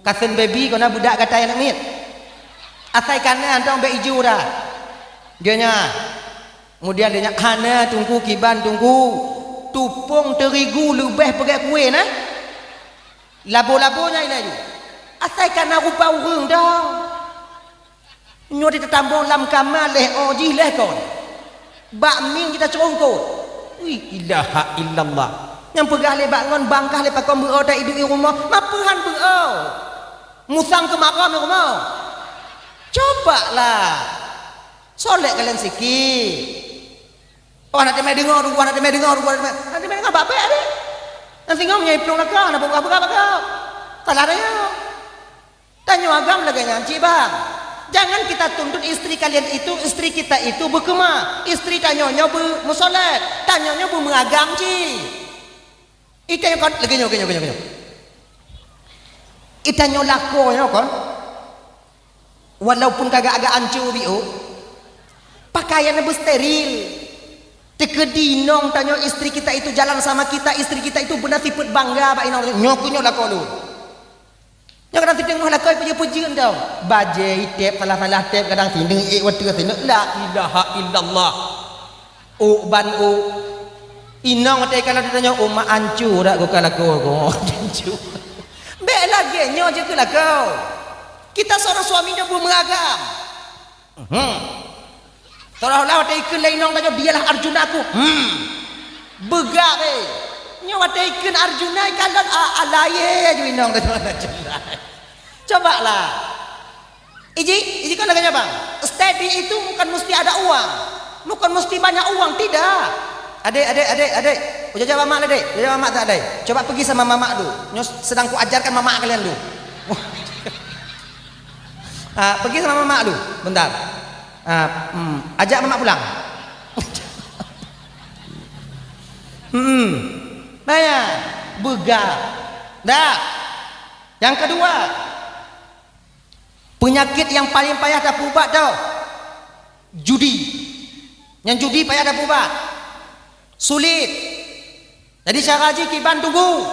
Kasen baby kon na beudak gata aneuk miet. Asai ka na, hantom bék ijo dah. Geuh nyan. Kemudian geuh nyan, hana, Teungku, kiban, Teungku. Tupông teurigu leubeh peugét kué na. Labo-labo nyan ilée ju. Asai ka na rupa ureuëng dah. Nyoe di teutamong lam kama lhée oh jih lhée kon. Bak mieng jih taceurongkot. Wih, ilaha illallah. Nyang peugah lé bak ngon bangkah lé pakon beu-o ta iduek i rumoh, ma peue han beu-o. Musang keu marom i rumoh. Cobalah. Solek kalian sikit. Oh, hana teumé deungoe, dua hana teumé deungoe, dua hana teumé. Hana teumé deungoe, babék deh. Nang singoh meunyoe iplueng laka, hana bungkah-bungkah baka. Salah tanyoe. Tanyoe agam lagée nyan cit bang. Jangan kita tuntut istri kalian itu, istri kita itu beukeumah. Istri tanyoe nyoe beu-, meusolek. Tanyoe nyoe beumeuagam cit. Itanyoe kon, lagée nyoe, lagée nyoe, lagée nyoe. Itanyoe lakoe nyoe kon. Walaupun ka agak-agak ancô biôh, pakaian beusteril. Teukeudi inong tanyoe, istri kita itu jalan sama kita, istri kita itu beuna sifeuet bangga bak inong. Nyoe keuh nyoe lakoe lôn. Nyoe kadang sidang moh lakoe peujeuet-peujeuet tau. Bajée iteb salah-salah teb, kadang sineuk ék watée sineuk. La ilaha illallah. Ôk ban ôk. Inong watée kalau ditanyoe, "Oh, mak ancô dak goka lakoe ko?" Ancô. Bék lagée nyoe jeuet keu lakoe. Kita seorang suami nyoe beumeuagam. Hmm. Seolah-olah watée ikheun lé inong tanyoe, "Dialah Arjunaku." Hmm. Beugak deh. Nyoe watée ikheun Arjuna ikalon, a, a, laye ju inong tanyoe Arjuna. Cobalah. Iji, iji kon lagée nyoe bang. Steady itu bukan mesti ada uang. Bukan mesti banyak uang, tidak. Adek, adek, adek, adek. Uja jawab mak adek. Uja jawab mak tak adek. Coba pergi sama mamak dulu. Nyoe sedang kuajarkan mamak kalian dulu. Ah, pergi sama mamak dulu, bentar. Ah, hmm, ajak mamak pulang. Hmm. Bayar. Beugak. Dah. Yang kedua, penyakit yang paling payah tapeuubat tau. Judi. Nyang judi payah tapeuubat. Sulit. Jadi cara jih kiban tugu.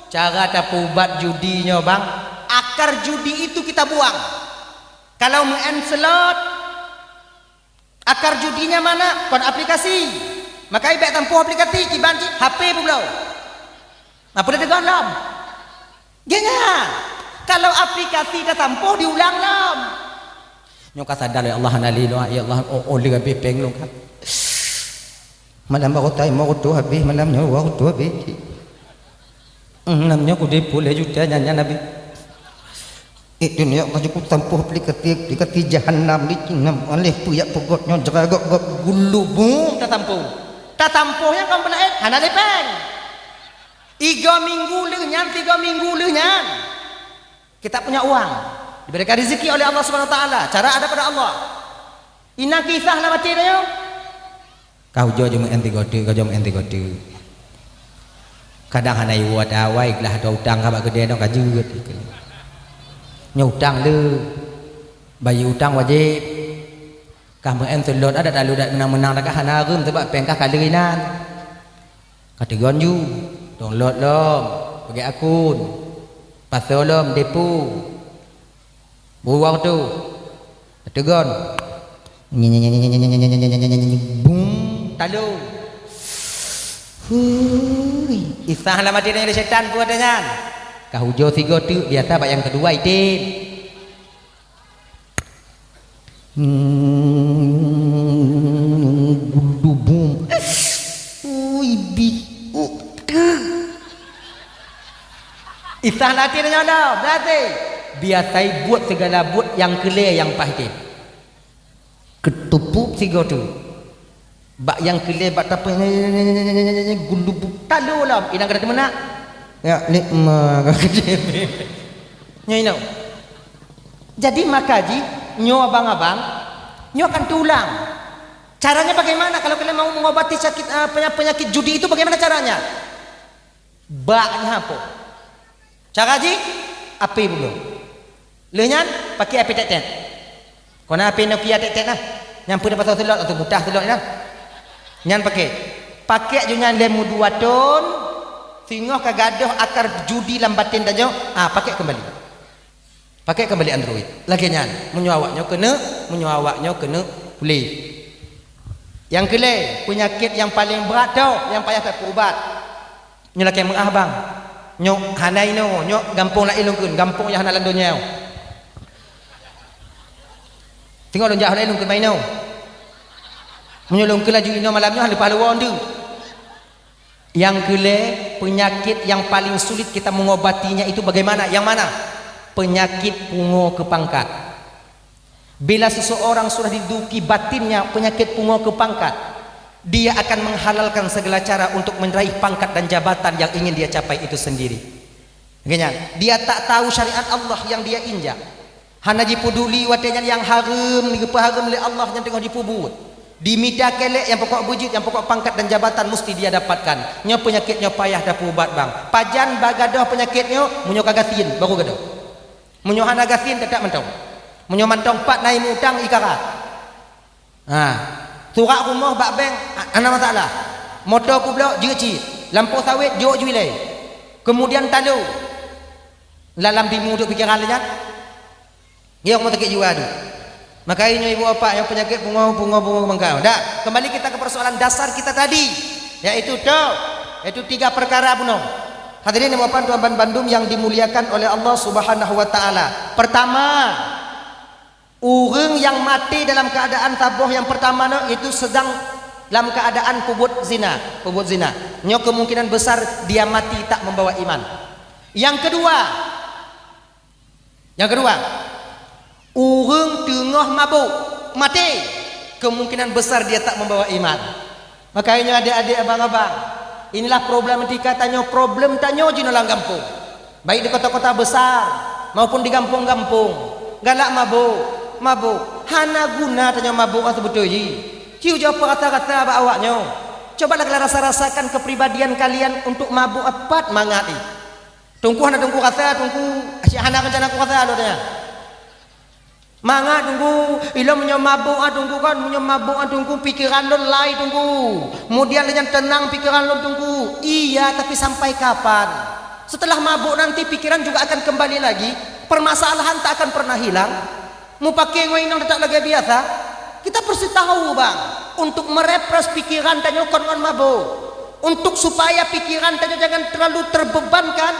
Cara tapeuubat judi nyoe bang, akar judi itu kita buang. Kalau meu'en slot, akar judinya mana? Kon aplikasi. Maka bèk tampoh aplikasi, kiban cit H P peubloe. Apa dah tegon lom? Geunya, kalau aplikasi tatampoh diulang lom. Nyoe ka sadar, "Ya Allah, hana lé lôn, ya Allah, oh, oh, lé habéh péng lôn kan. Malam baru tai, mau tu habéh, malam nyoe baru tu habéh. Hmm, malam nyoe kudéh puluh juta nyan, nyan habéh. Eh, dunia Allah cukup tampoh aplikasi, aplikasi jahanam ni, nam aleh tu yak pegot nyoe jeragok gok gulu bu tatampoh. Tatampoh nyang kon beulaén, hana lé péng. Igo minggu lheueh nyan, tigo minggu lheueh nyan. Kita punya uang, diberikan rezeki oleh Allah Subhanahu Wa Taala. Cara ada pada Allah. Inang kisah lah mati dah nyoe. Kau jo jeuet meu'en tigo teuk, kau jo meu'en tigo teuk. Kadang hana iwoe ata awai, glah ata utang ka bak keudè nyoe ka jeuet. Nyoe utang le. Bayeue utang wajéb. Kah meu'en seulot adat lalu dak meunang-meunang dak hana reuem sabab péng kah ka le inan. Ka teugon ju, tong lot lom, peugét akun, pasoe lom depo. Buwang tu, ka teugon. Bum, talo. Hui, isah lam até nyan lé syaitan buet nyan. Ka ujoe sigoe teuk biasa bak nyang keudua item. Hmm, gulubum. Ui, bi. Isah lam até nyoe dah, berarti biasai buet segala buet nyang keulé nyang paih teuh. Keutupuk sigoe teuk. Bak nyang keulé bak tapeueng gulubuk talo lom, inang ka teumeunak. Ya, nikma ka keucil. Nyoe inoe. Jadi maka jih nyoe abang-abang, nyoe akan teuulang. Caranya bagaimana kalau kalian mau mengobati sakit, eh, penya-, penyakit judi itu bagaimana caranya? Bak nyan po. Cara jih, api bunoe. Lheueh nyan, pakai api tet-tet. Kona api Nokia tet-tet nah. Nyang peue pasang seulot atau butah seulot nyan. Nyan pakai. Pakai ju nyan lé meudua thon, singoh ka gadôh akar judi lam baten tanyoe, ah, pakai kembali. Pakai kembali Android. Lagèe nyan, meunyoe awak nyoe keuneuk, meunyoe awak nyoe keuneuk puléh. Nyang keulhèe, peunyakét nyang paleng brat tho, nyang payah tapeuubat. Nyoe lakèe meu'ah, bang. Nyoe hana inoe, nyoe gampông laén lôn kheun, gampông nyang hana lam donya. Singoh lôn jak hana lôn kheun meuinoe. Meunyoe lôn kheun laju inoe malam nyoe, hana leupah lôn woe deuh. Nyang keulhèe, penyakit yang paling sulit kita mengobatinya itu bagaimana? Yang mana? Penyakit pungo keu pangkat. Bila seseorang sudah diduduki batinnya penyakit pungo keu pangkat, dia akan menghalalkan segala cara untuk meraih pangkat dan jabatan yang ingin dia capai itu sendiri. Nyan, dia tak tahu syariat Allah yang dia injak. Hana jipuduli watèe nyan nyang hareuem, geupeuhareuem lé Allah nyang teungoh jipeubuet. Dimita kèlèk nyang pokok beujeuet, nyang pokok pangkat dan jabatan musti dia dapatkan. Nyoe peunyakét nyoe payah tapeuubat, bang. Pajan bak gadôh peunyakét nyoe, meunyoe ka gasien, baru gadôh. Meunyoe hana gasien, teutap mantong. Meunyoe mantong pat na imeutang, ikara. Ha. Surat rumoh bak bank, ha, hana masalah. Moto kublok, jeuet cit. Lampôh sawét, jok ju ilèe. Keumudian talo. Lam, lam timu duek pikeran lé nyan. Nyoe rumah sakit jiwa tu. Maka nyoe ibu bapak nyang peunyakét pungo, pungo, pungo keu pangkat. Dah, kembali kita ke persoalan dasar kita tadi, yaitu tu, yaitu tiga perkara bunoe. Hadirin ibu bapak tuan ban bandum yang dimuliakan oleh Allah Subhanahu wa taala. Pertama, ureueng nyang maté dalam keadaan saboh nyang pertama nyoe, yaitu sedang dalam keadaan peubuet zina, peubuet zina. Nyoe kemungkinan besar dia mati tak membawa iman. Yang kedua, Nyang keudua, ureueng teungoh mabök, maté, kemungkinan besar dia tak membawa iman. Makanya nyoe adék-adék, abang-abang, inilah problematika tanyoe, problem tanyoe jinoe lam gampông. Baik di kota-kota besar maupun di gampông-gampông. Galak mabök, mabök. Hana guna tanyoe mabök, ah, seubeutôi jih. Ci ujoe peurasa-rasa bak awak nyoe. Cobalah kalian rasa-rasakan kepribadian kalian untuk mabök, pat mangat jih. Teungku hana teungku rasa, teungku asyik hana rencana ku rasa lôn tanya. Mangat Teungku, ilôn meunyoe mabök ah Teungku kan, meunyoe mabök ah Teungku, pikeran lôn lai Teungku. Kemudian lé nyan teunang pikeran lôn Teungku. Iya, tapi sampai kapan? Setelah mabök nanti pikiran juga akan kembali lagi. Permasalahan tak akan pernah hilang. Mupake ngon inong teutap lagée biasa. Kita pasti tahu, bang, untuk merepres pikiran tanyoe kon ngon mabök. Untuk supaya pikiran tanyoe jangan terlalu terbebankan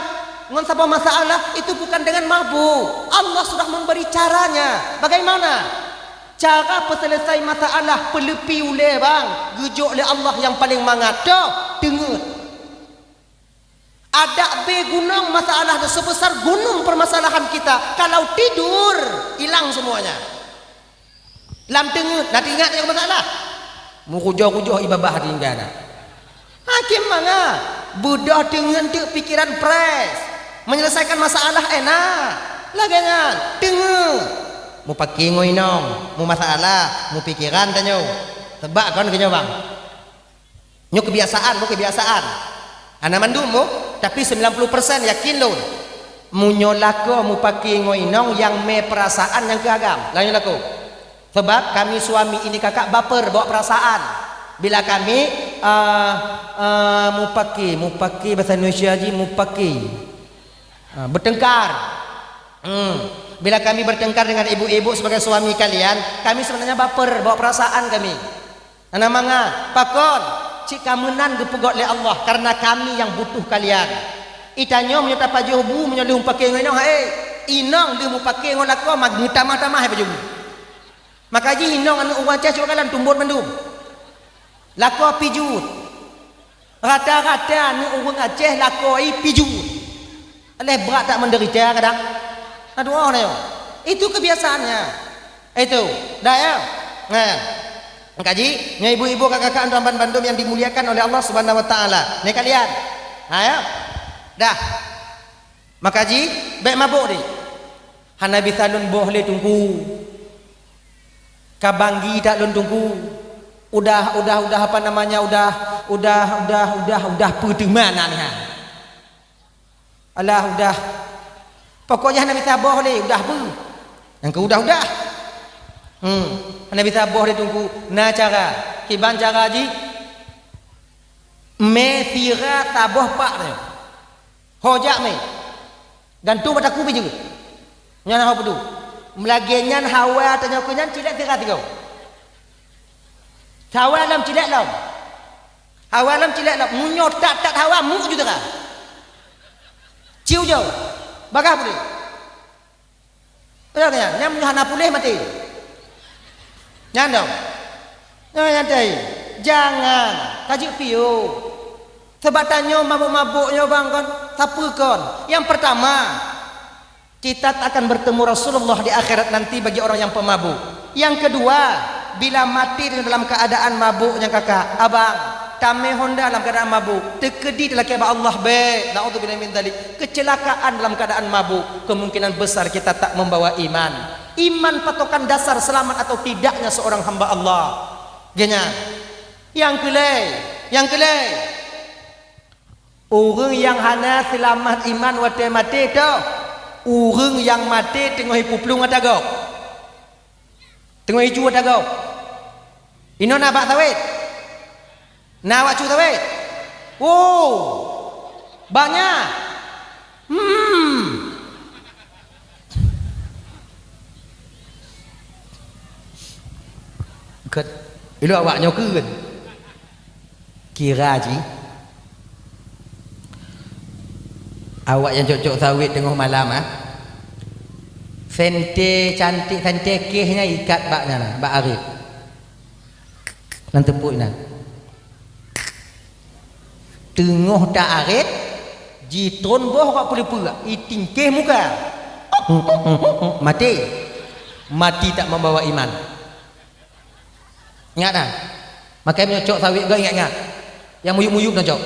ngon saboh masalah, itu bukan dengan mabök. Allah sudah memberi caranya. Bagaimana? Cara peuselesai masalah, peuleupi ulée, bang, geujok lé Allah nyang paleng mangat. Toh, teungeut. Adak bé gunong masalah, sebesar gunung permasalahan kita. Kalau tidur, hilang semuanya. Lam teungeut, na teuingat nyang masalah. Meukujoh-kujoh ié babah tinggai na. Hakém mangat, beudôh teungeut teuk pikeran fresh. Menyelesaikan masalah enak. Lagée nyan, teungeut. Mupake ngon inong, mumasalah, mupikeran tanyoe. Teuba kon keu nyoe, bang. Nyoe kebiasaan, nyoe kebiasaan. Hana mandum, oh, tapi sembilan puluh persen yakin lôn. Meunyoe lakoe mupake ngon inong nyang mé perasaan nyang keu agam, laén lakoe. Sebab kami suami ini kakak baper bawa perasaan. Bila kami, eh, eh, mupake, mupake bahasa Indonesia jih mupake. Ah, bertengkar. Hmm. Bila kami bertengkar dengan ibu-ibu sebagai suami kalian, kami sebenarnya baper, bawa perasaan kami. Hana mangat, pakon? Cit ka meunan geupeugét lé Allah, karena kami yang butuh kalian. Itanyoe meunyoe tapajoh bu, meunyoe lheueh mupake ngon inong, hai, inong lheueh mupake ngon lakoe, ma-, meutamah-tamah hai pajoh bu. Maka jih inong aneuk ureuëng Aceh cuba kalon tumbot mandum. Lakoe pijuet. Rata-rata aneuk ureuëng Aceh lakoe i pijuet. Aléh brat that menderita kadang. Na tuoh na nyoe. Itu kebiasaannya. Itu. Dah ya? Nah. Maka jih, nyoe ibu-ibu, kakak-kakak, tuan-tuan bandum yang dimuliakan oleh Allah Subhanahu wa taala. Ni kalian. Ha ya? Dah. Maka jih, bék mabök deh. Hana bisa lôn boh lé Teungku. Ka banggi that lôn Teungku. Udah, udah, udah, apa namanya, udah, udah, udah, udah, udah peue teuma na nyan. Alah, udah. Pokoknya hana bisa boh lé, udah peue. Nyang keu udah, udah. Hmm, hana bisa boh lé Teungku. Na cara. Kiban cara jih? Mé sira saboh pak nyoe. Ho jak mé. Gantung bak takue pi jeuet. Nyan ho peuduek. Meulagée nyan hawa tanyoe keu nyan cilek sira sigoe. Hawa lom cilek lom. Hawa lom cilek lom. Meunyoe that-that hawa, muk ju teuka. Ciu jauh. Bagah puléh. Ureuëng nyan, nyan meunyoe hana puléh maté. Nyan dong. Nyan, nyan teuh. Jangan. Ka jeuet piôh. Sabab tanyoe mabök-mabök nyoe bang kon. Sapeue kon? Yang pertama, kita akan bertemu Rasulullah di akhirat nanti bagi orang yang pemabuk. Yang kedua, bila maté dalam keadaan mabuk nyang kakak, abang, tamé honda dalam keadaan mabuk, teukeudi talakée bak Allah, bék, naudzubillah min dzalik, kecelakaan dalam keadaan mabuk, kemungkinan besar kita tak membawa iman. Iman patokan dasar selamat atau tidaknya seorang hamba Allah. Geuhnyan. Nyang keulhèe, nyang keulhèe. Ureuëng nyang hana seulamat iman watée maté toh, ureuëng nyang maté teungoh jipeuplueng ata gob. Teungoh jijue ata gob. Inoe na bak sawét? Na awak cu sawét? Oh! Banyak! Hmm. Ket, ilok awak nyoe keun. Kira jih, awak nyang cok-cok sawét teungoh malam, ah. Sente cantik, sente keh nyan ikat bak nyan, bak arét. Lam teupok nyan. Teungoh ta arét, jitron boh bak peuleupeue, itingkeh muka. Maté. Mati tak membawa iman. Ingat dah. Makai meunyoe cok sawét goe ingat-ingat. Nyang muyup-muyup na cok.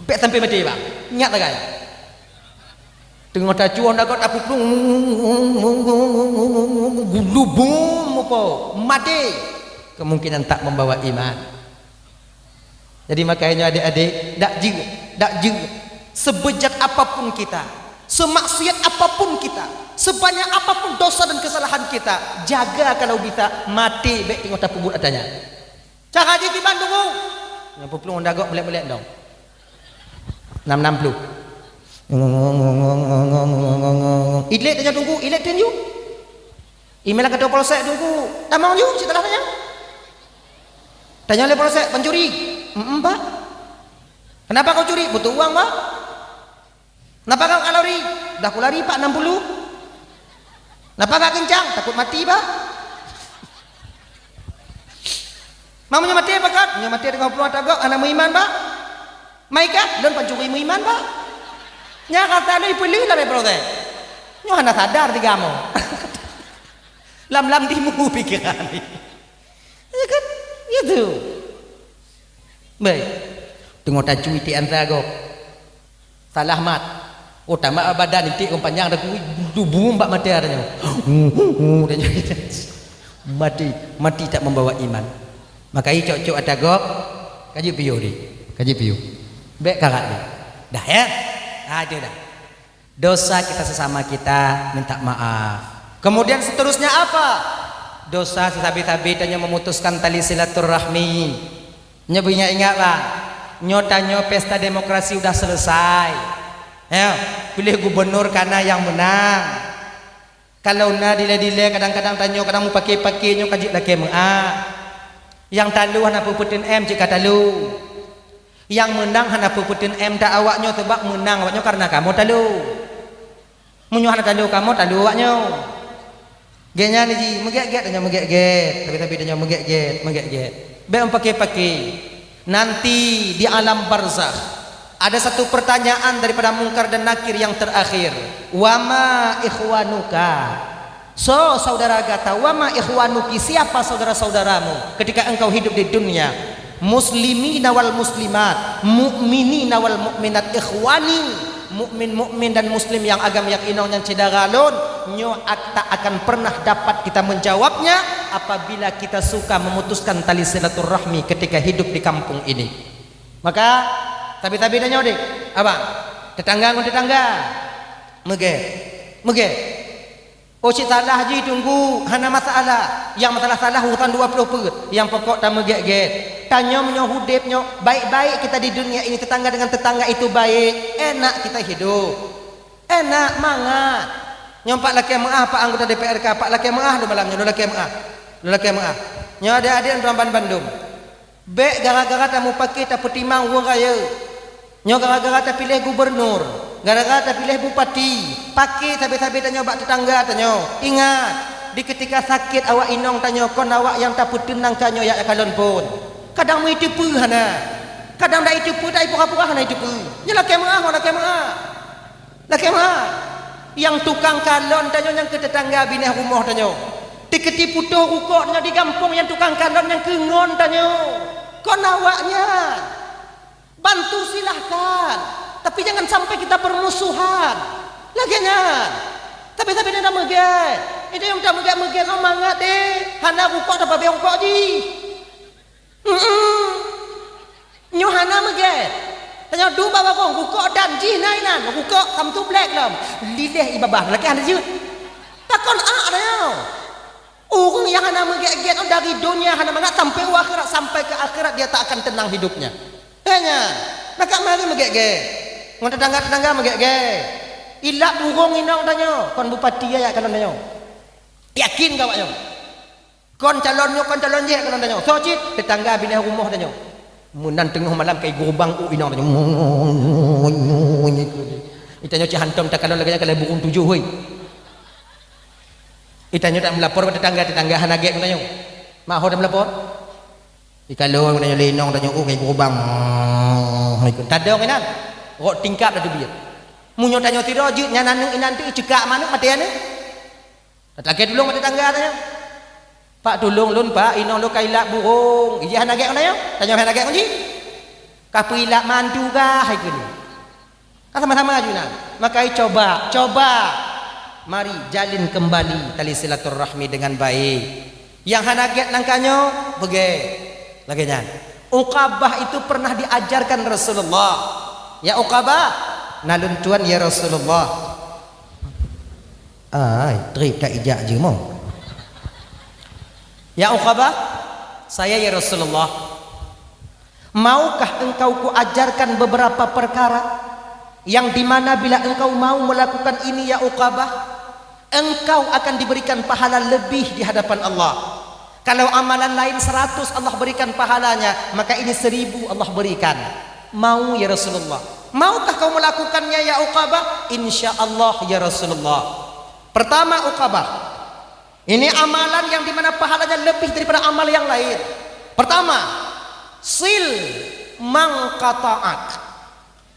Bék sampai maté, bang. Ingat lagée. Teungoh tacuah dagot tapeuplueng, gulubum apa? Maté. Kemungkinan tak membawa iman. Jadi makanya adik-adik, dak jeuet, dak jeuet. Sebeujat apapun kita, semaksiat apapun kita, sebanyak apapun dosa dan kesalahan kita, jaga kalau bisa maté bèk teungoh tapeubuet atra nyan. Cara jih kiban Teungku. Nyang peuplueng honda gob meulét-meulét dong. Enam enam puluh. Ilét tanyoe Teungku, ilét tinju. Imeulang keu polsek Teungku, tamong ju cit talah tanyoe. Tanyoe lé polsek, "Pencuri." "Em, em, Pak." "Kenapa kau curi?" "Butuh uang, Pak." "Kenapa kau lari?" "Dah kulari, Pak, enam puluh." "Kenapa kau kencang?" "Takut mati, Pak." "Meunyoe maté, Pak, kan?" "Meunyoe maté teungoh peuluh atra gob, hana meuiman, Pak." "Mai kah?" "Lôn pancuri meuiman, Pak." Nyan rasa lôn ipeuleueh lam proses. Nyoe hana sadar tiga mo. Lam-lam timu pikeran. Ya kan? Gitu. Baik. Teungoh tacui ti ansa gob. Salah mat. Oh, tamat badan iték ureueng panyang dah kui, dubum bak mata tanyoe. Tanyoe. Mati, mati tak membawa iman. Maka i cok-cok atra gob, ka jeuet piôh deh. Ka jeuet piôh. Bèk karat deh. Dah ya? Ha, itu dah. Dosa kita sesama kita, minta maaf. Kemudian seterusnya apa? Dosa sabe-sabe tanyoe memutuskan tali silaturahmi. Nyoe beuingat-ingat, bang. Nyoe tanyoe pesta demokrasi udah selesai. Ya, piléh gubernur kana nyang meunang. Kalau na dilée-dilée, kadang-kadang tanyoe kadang meupaké-paké nyoe ka jeuet lakée meu'ah. Nyang talo hana peue-peue teun M cit ka talo. Nyang meunang hana peue-peue teun M that awak nyoe, sabab meunang awak nyoe kareuna kamoe talo. Meunyoe hana talo kamoe, talo awak nyoe. Gét nyan jih, meugét-gét tanyoe meugét-gét, tapi-tapi tanyoe meugét-gét, meugét-gét. Bèk meupaké-paké. Nanti di alam barzakh, ada satu pertanyaan daripada Mungkar dan Nakir yang terakhir. "Wa ma ikhwanuka?" Soe saudara gata? "Wa ma ikhwanuki?" Siapa saudara-saudaramu ketika engkau hidup di dunia? "Muslimina wal muslimat, mu'minina wal mu'minat, ikhwani." Mukmin-mukmin dan muslim nyang agam nyang inong nyan syedara lôn, nyoe ak-, tak akan pernah dapat kita menjawabnya apabila kita suka memutuskan tali silaturahmi ketika hidup di kampung ini. Maka, tabi-tabi tanyoe deh, abang, tetangga ngon tetangga, meugét, meugét. Oh, cit salah jih Teungku, hana masalah. Nyang masalah-salah urusan dua ploh peuet. Nyang pokok tameugét-gét. Tanyoe meunyoe udép nyoe, baik-baik kita di dunia ini, tetangga dengan tetangga itu baik, enak kita hidup. Enak, mangat. Nyoe Pak lakée meu'ah, Pak anggota D P R K, Pak lakée meu'ah lôn malam nyoe, lôn lakée meu'ah. Lôn lakée meu'ah. Nyoe adék-adék lôn tuan ban bandum. Bèk gara-gara tameupaké tapeutimang ureueng rayeuk. Nyoe gara-gara tapiléh gubernur, gara-gara tapiléh bupati, paké sabe-sabe tanyoe bak tetangga tanyoe. Ingat, di keutika sakét awak inong tanyoe kon awak nyang tapeuteun nangka nyoe jak kalon phon. Kadang meuiteupeue hana. Kadang dak iteupeue, dak ipura-pura hana iteupeue. Nyoe lakée meu'ah, ngon lakée meu'ah. Lakée meu'ah. Nyang tukang kalon tanyoe nyang keu tetangga binéh rumoh tanyoe. Teukeudi putôh rukok tanyoe di gampông nyang tukang kalon nyang keu ngon tanyoe. Kon awak nyan. Bantu silahkan. Tapi jangan sampai kita bermusuhan. Lagée nyan. Tapi-tapi dia dah meugét. Itu nyang tak meugét-meugét ngon mangat deh. Hana rukok tapabéh rukok jih. Mm-mm. Nyoe hana meugét. Tanyoe duek bak bagong, rukok dan jih na inan, rukok samtu black lom. Liléh i babah, lakée hana jeuet. Takon ak tanyoe. Ureuëng nyang hana meugét-gét dari donya hana mangat sampai u akhirat, sampai ke akhirat dia tak akan tenang hidupnya. Hanya, maka mari meugét-gét. Ngon tetangga-tetangga meugét-gét. Ilak burông inong tanyoe, kon bupati ya, ya kalon tanyoe. Yakin kawak nyoe. Kon calon nyoe, kon calon jih, kon tanyoe. Soe cit? Tetangga binéh rumoh tanyoe. Meunan teungoh malam kai geurubang u inong tanyoe. Itanyoe cit hantom takalon lagée nyan ka lheueh burông tujoh, hoi. Itanyoe tak meulapor bak tetangga, tetangga hana gét ngon tanyoe. Mak ho tak meulapor. Ikalon ngon tanyoe lé inong tanyoe, oh, kai geurubang. Tadong inan. Rot tingkap dah teubiet. Meunyoe tanyoe sidroe jeuet nyan aneuk inan teuh, ceukak manok maté aneuk. Lakée tulông bak tetangga tanyoe. "Pak, tulông lôn, Pak, inong lôn ka ilak burông." Ijih hana gét ngon tanyoe? Tanyoe hana gét ngon jih? Ka peuilak mantu kah hai keunoe? Ka sama-sama aju na. Maka coba, coba. Mari jalin kembali tali silaturahmi dengan baik. Nyang hana gét nangka nyoe, beugét. Lagée nyan. Uqabah itu pernah diajarkan Rasulullah. Ya Uqabah, Na lôn tuan, ya Rasulullah. Ai, trép that ijak jeumoe. Ya Uqabah, saya ya Rasulullah. Maukah engkau kuajarkan beberapa perkara yang di mana bila engkau mau melakukan ini ya Uqabah, engkau akan diberikan pahala lebih di hadapan Allah. Kalau amalan lain seratus Allah berikan pahalanya, maka ini seribu Allah berikan. Mau ya Rasulullah. Maukah kau melakukannya ya Uqabah? Insya Allah ya Rasulullah. Pertama Uqabah, ini amalan yang dimana pahalanya lebih daripada amal yang lain. Pertama, sil man qata'ak.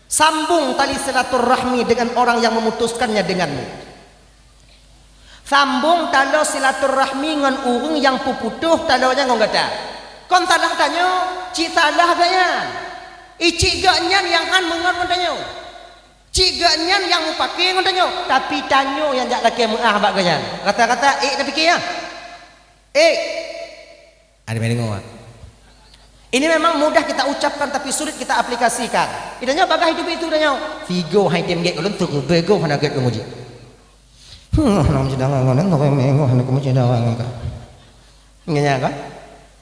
Sambung tali silaturahmi dengan orang yang memutuskannya denganmu. Sambung talo silaturahmi ngon ureuëng nyang peuputoh taloe nyan ngon gata. Kon salah tanyoe, cit salah gobnyan. Icit gobnyan nyang han meungon ngon tanyoe. Cit gobnyan nyang mupake ngon tanyoe, tapi tanyoe nyang jak lakée meuáh bak gobnyan. Rata-rata ék tapike nyan. Ék. Ada main dengar. Ini memang mudah kita ucapkan tapi sulit kita aplikasikan. Kita nyoe bagah hidup itu dah nyoe. Figo hai tem gek ulun tu bego hana gek penguji. Hmm, nam sedang ngon nang minggu hana kamu sedang ngon ka. Ngenya kan?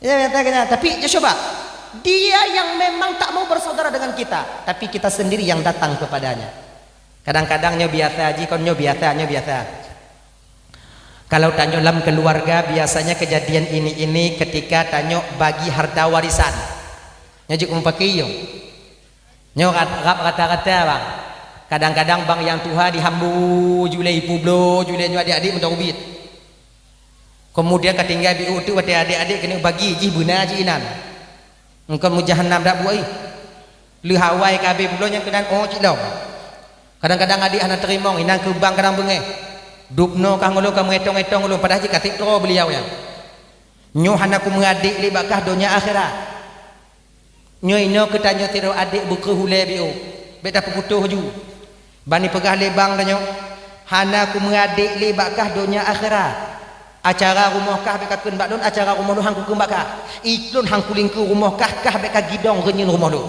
Ya, ya, tanya. Tapi ya coba. Dia yang memang tak mau bersaudara dengan kita, tapi kita sendiri yang datang kepadanya. Kadang-kadang nyoe biasa ji, kon nyoe biasa, nyoe biasa. Kalau tanyoe lam keluarga, biasanya kejadian ini-ini ketika tanyoe bagi harta warisan. Nyoe jeuet mupake yo. Nyoe rat-, rab rata-rata bang. Kadang-kadang bang nyang tuha dihambu julai, ipubloe julai nyoe adik-adik meudarubiet. Kemudian ka tinggai biu tu watée adik-adik keuneuk bagi jih beuna jih inan. Engkau mujahannam dak buai. Leuhawai ka abéh buloe nyang keunan oh cit lom. Kadang-kadang adik hana teurimong, inan keu bang kadang beungéh. Dubnoe kah ngulu ka meuetong-etong ulôn padahai jih ka tiep droe beuliau nyan. Nyoe hana kumeuadek lé bak kah donya akhirat. Nyoe inoe keu tanyoe sidroe adek beukreuh ulée biôh, bék tapeukutoh ju. Bani peugah lé bang tanyoe, hana kumeuadek lé bak kah donya akhirat. Acara rumoh kah bék kakheun bak lôn, acara rumoh lôn han kukheun bak kah. Iklôn han kulingkeu rumoh kah, kah bék kagidong reunyeun rumoh lôn.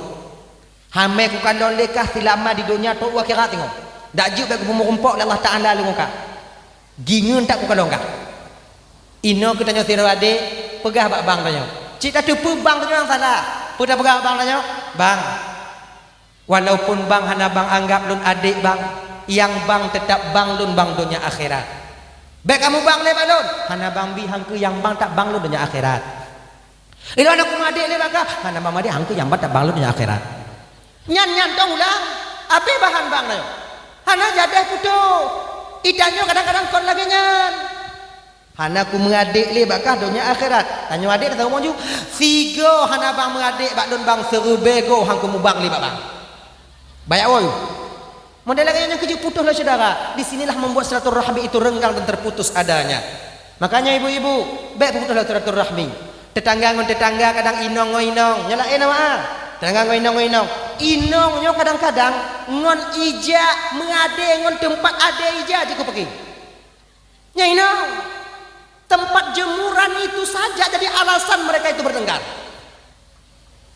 Hamé kukalon lé kah seulama di donya trok u akhirat teungoh. Dak jeuet bék kupeumeurumpok lé Allah Taala lé ngon kah. Gingeun that kukalon kah. Inoe keu tanyoe sidroe adek, peugah bak bang tanyoe. Cit tateupeue bang tanyoe nyang salah. Peue tapeugah bak bang tanyoe? Bang, walaupun bang hana bang anggab lôn adek bang, nyang bang teutap bang lôn bang donya akhirat. Bék kamu bang lé bak lôn, hana bang bi han keu nyang bang teutap bang lôn donya akhirat. Ilôn hana kumeuadek lé bak kah, hana bang meuadek han keu nyang bang teutap bang lôn donya akhirat. Nyan, nyan dong ulang, abéh bahan bang tanyoe. Hana jadeh putôh. Itanyoe kadang-kadang kon lagée nyan. Hana kumeuadek lé bak kah donya akhirat. Tanyoe adek dah tahu maju. Sigoe hana bang meuadek bak lôn bang, seureubée goe han kumubang lé bak bang. Bayak woi. Model lagée nyan keujeuet putôh lé syedara. Di sinilah membuat silaturahmi itu renggang dan terputus adanya. Makanya ibu-ibu, bék putôh lé silaturahmi. Tetangga ngon tetangga kadang inong ngon inong. Nyoe laén awak ah. Tetangga ngon inong ngon inong. Inong nyoe kadang-kadang ngon ija meuadé ngon teumpat adé ija jikeu peuki. Nyan inoe, tempat jemuran itu saja jadi alasan mereka itu bertengkar.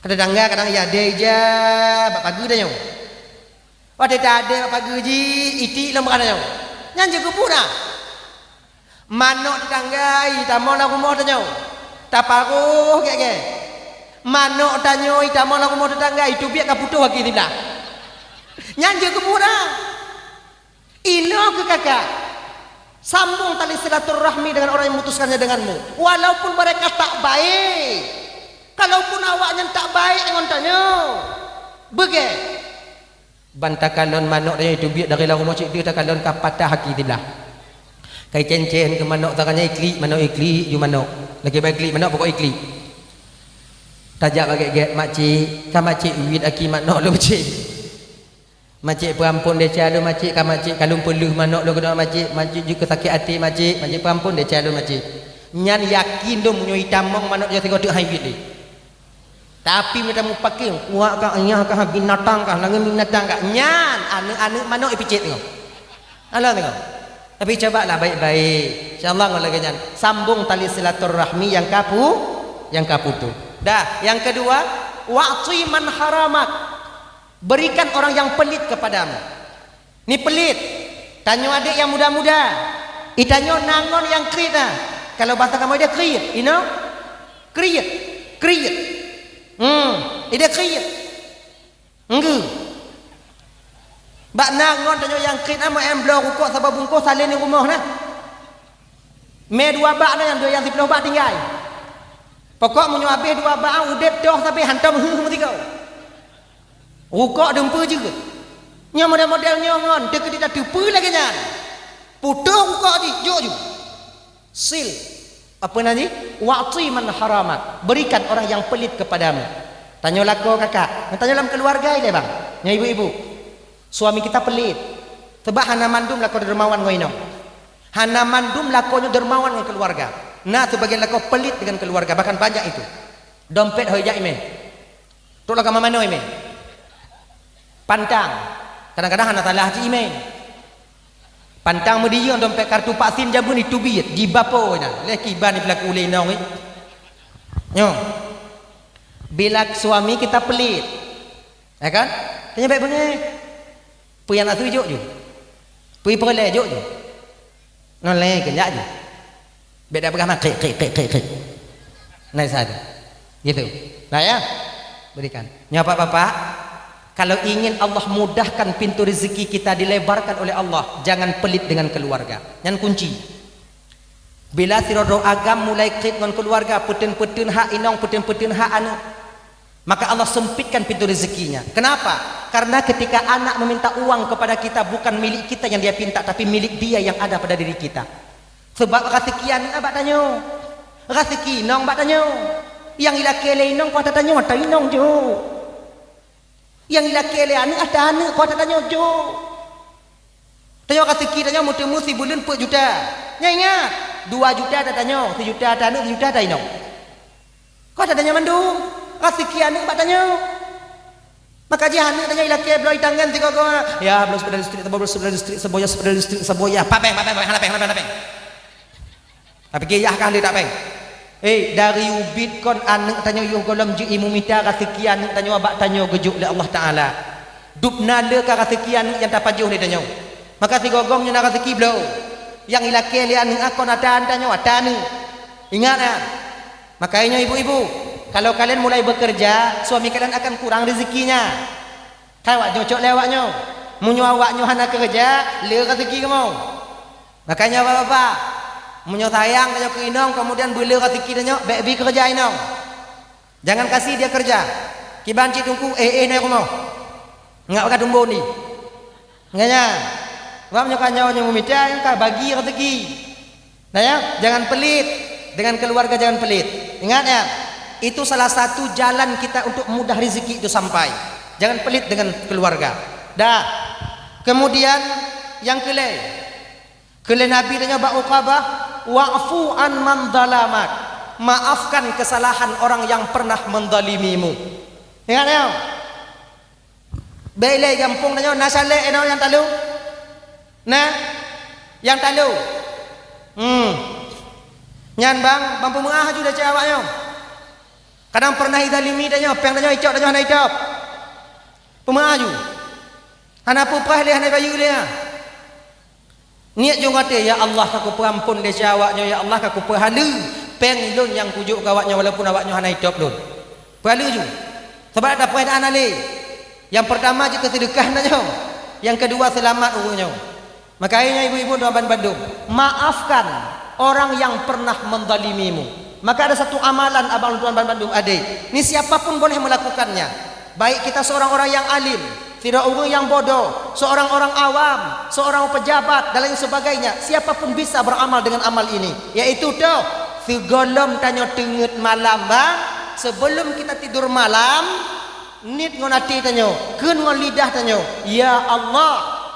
Keu tetangga kadang ya adé ija bak pageue tanyoe. Watée ta adé bak pageue jih, itik lom bak tanyoe. Nyan jeuet geupuna. Manok tetangga itamong lam rumoh tanyoe. Taparoh gét-gét. Manok tanyoe itamong lam rumoh tetangga, itu biet ka putôh gaki siblah. Nyan jeuet geupuna. Inoe keu kakak, sambung tali silaturahmi dengan orang yang memutuskannya denganmu. Walaupun mereka tak baik, kalaupun awaknyan tak baik ngon tanyoe, beugét. Ban takalon manok tanyoe itu biet dari lam rumoh cit deuh takalon ka patah gaki siblah. Kai cén-cén keu manok tanyoe iklik, manok iklik ju manok. Lagi baik iklik manok pokok iklik. Tajak bagét-gét makcik, ka makcik uit aki manok lom cit. Makcik peuampon desya lôn makcik, ka makcik ka lôn peuleueh manok lôn keunoe makcik, makcik jeuet keu sakét até makcik, makcik peuampon desya lôn makcik. Nyan yakin lôn meunyoe itamong manok jih sigoe teuk han iwit lé. Tapi meunyoe tamupakeng, kuak kah, nyah kah, binatang kah, langén binatang kah, nyan aneuk-aneuk manok ipicét teungoh. Alah teungoh. Tapi cobalah baik-baik. Insya Allah ngon lagée nyan sambung tali silaturahmi nyang ka pu-, nyang ka putôh. Dah, yang kedua, wa'ti man haramak. Berikan orang yang pelit kepadamu. Ni pelit. Tanyoe adék nyang muda-muda. I tanyoe na ngon nyang kriet na. Kalau bahasa kamoe dia kriet, you know? Kriet. Kriet. Hmm, i dia kriet. Enggeu. Bak na ngon tanyoe nyang kriet na, meu-em bloe rukok saboh bungkôh salén di rumoh na. Mé dua bak na nyang dua nyang siplôh bak tinggai. Pokok meunyoe habéh dua bak, udép toh sabe hantom heuh meusigoe. Rukok dumpeue jeuet. Nyoe model-model nyoe ngon, teukeudi tateupeue lagée nyan. Putôh rukok jih, jok ju. Sil. Apa nan jih? Wa'ti man haramak. Berikan orang yang pelit kepadamu. Tanyoe lakoe kakak. Tanyoe lam keuluwarga ilée bang. Nyoe ibu-ibu. Suami kita pelit. Sebab hana mandum lakoe dermawan ngon inong. Hana mandum lakoe nyoe dermawan ngon keuluwarga. Na sebagian lakoe pelit dengan keuluwarga, bahkan banyak itu. Dompet hôi jak imé. Trok lagak mamanoe imé. Pantang. Kadang-kadang hana salah cit imé. Pantang meudiyeueng dompet kartu vaksin jameun itu biet, jibapo na. Leh kiban di pelaku ulée inong ni. Nyoe. Bila suami kita pelit. Ya kan? Tanya baik beungéh. Peue nyang na sui jok ju. Peue peureulée jok ju. Ngon lé keujak ju. Bék dak peugah mah krik, krik, krik, krik, krik. Nah, sa tu. Gitu. Nah, ya. Berikan. Nyoe, Bapak-bapak, kalau ingin Allah mudahkan pintu rezeki kita dilebarkan oleh Allah, jangan pelit dengan keluarga. Nyan kunci. Bila sidroe-droe agam mulai kriet ngon keuluwarga, peuteun-peuteun hak inong, peuteun-peuteun hak aneuk, maka Allah sempitkan pintu rezekinya. Kenapa? Karena ketika anak meminta uang kepada kita, bukan milik kita yang dia pinta, tapi milik dia yang ada pada diri kita. Sebab raseuki aneuk bak tanyoe, raseuki inong bak tanyoe. Nyang ilakée lé inong kuasa tanyoe, ata inong jok. Nyang ilakée lé aneuk, ata aneuk kuasa tanyoe jok. Tanyoe raseuki tanyoe meuteumé sibuleuen peuet juta. Nyan ingat, dua juta ata tanyoe, sijuta ata aneuk, sijuta ata inong. Kuasa tanyoe mandum, raseuki aneuk bak tanyoe. Maka jih aneuk tanyoe ilakée bloe itangan sigoe-goe. Ya, bloe seupedal listrik saboh, bloe seupedal listrik saboh, ya, seupedal listrik saboh, ya. Papéng, papéng, papéng, hana péng, hana péng. Tapi keu yah ka lé dak péng. Eh, dari ubit kon aneuk tanyoe yoh gohlom jeuet imumita raseuki aneuk tanyoe bak tanyoe geujok lé Allah Taala. Dubna le ka raseuki aneuk nyang tapajoh lé tanyoe. Maka sigoe-goe meunyoe na raseuki bloe. Nyang ilakée lé aneuk kon ata tanyoe, ata aneuk. Ingat, ya. Makanya ibu-ibu, kalau kalian mulai bekerja, suami kalian akan kurang rezekinya. Kan awak nyoe cok lé awak nyoe. Meunyoe awak nyoe hana keureuja, le raseuki kamoe. Makanya bapak-bapak, meunyoe sayang tanyoe keu inong, kemudian beule raseuki tanyoe, bék bi keureuja inong. Jangan kasih dia kerja. Kiban cit teungku, eh, eh, nai rumoh. Ngat bak tumbon di. Nyan, nyan. Sebab nyoe ka nyoe nyang meumita, nyoe ka bagi raseuki. Nah ya, jangan pelit. Dengan keluarga jangan pelit. Ingat ya, itu salah satu jalan kita untuk mudah rezeki itu sampai. Jangan pelit dengan keluarga. Dah. Kemudian yang kelai. Kelai Nabi tanya bak Uqabah, "Wa'fu an man zalamak." Maafkan kesalahan orang yang pernah menzalimimu. Ingat ya. Bék ilée gampông tanyoe na salek inoe nyang talu. Na nyang talu. Hmm. Nyan bang, bang peumeu'ah aju desya awak nyoe. Kadang pernah izalimi tanyoe, péng tanyoe icok tanyoe hana itôb. Peumeu'ah aju. Hana peue preh lé, hana bayeue lé, ha. Niet jong até, "Ya Allah, ka kupeuampon desya awak nyoe, ya Allah, ka kupeuhaleue péng lôn nyang kujok keu awak nyoe, walaupun awak nyoe hana itôb lôn." Peuhaleue ju. Sabab tapreh hana lé. Nyang peurtama jeuet keu seudeukah na nyoe. Nyang keudua seulamat ureuëng nyoe. Maka hai nyoe ibu-ibu dan ban bandum, maafkan orang yang pernah menzalimimu. Maka ada satu amalan abang tuan ban bandum adé. Ni siapa pun boleh melakukannya. Baik kita seorang orang yang alim, sidroe ureuëng nyang bodoh, seorang orang awam, seorang pejabat dan lain sebagainya, siapa pun bisa beramal dengan amal ini, yaitu toh, sigohlom tanyoe teungeut malam bang, sebelum kita tidur malam, niet ngon até tanyoe, kheun ngon lidah tanyoe, "Ya Allah,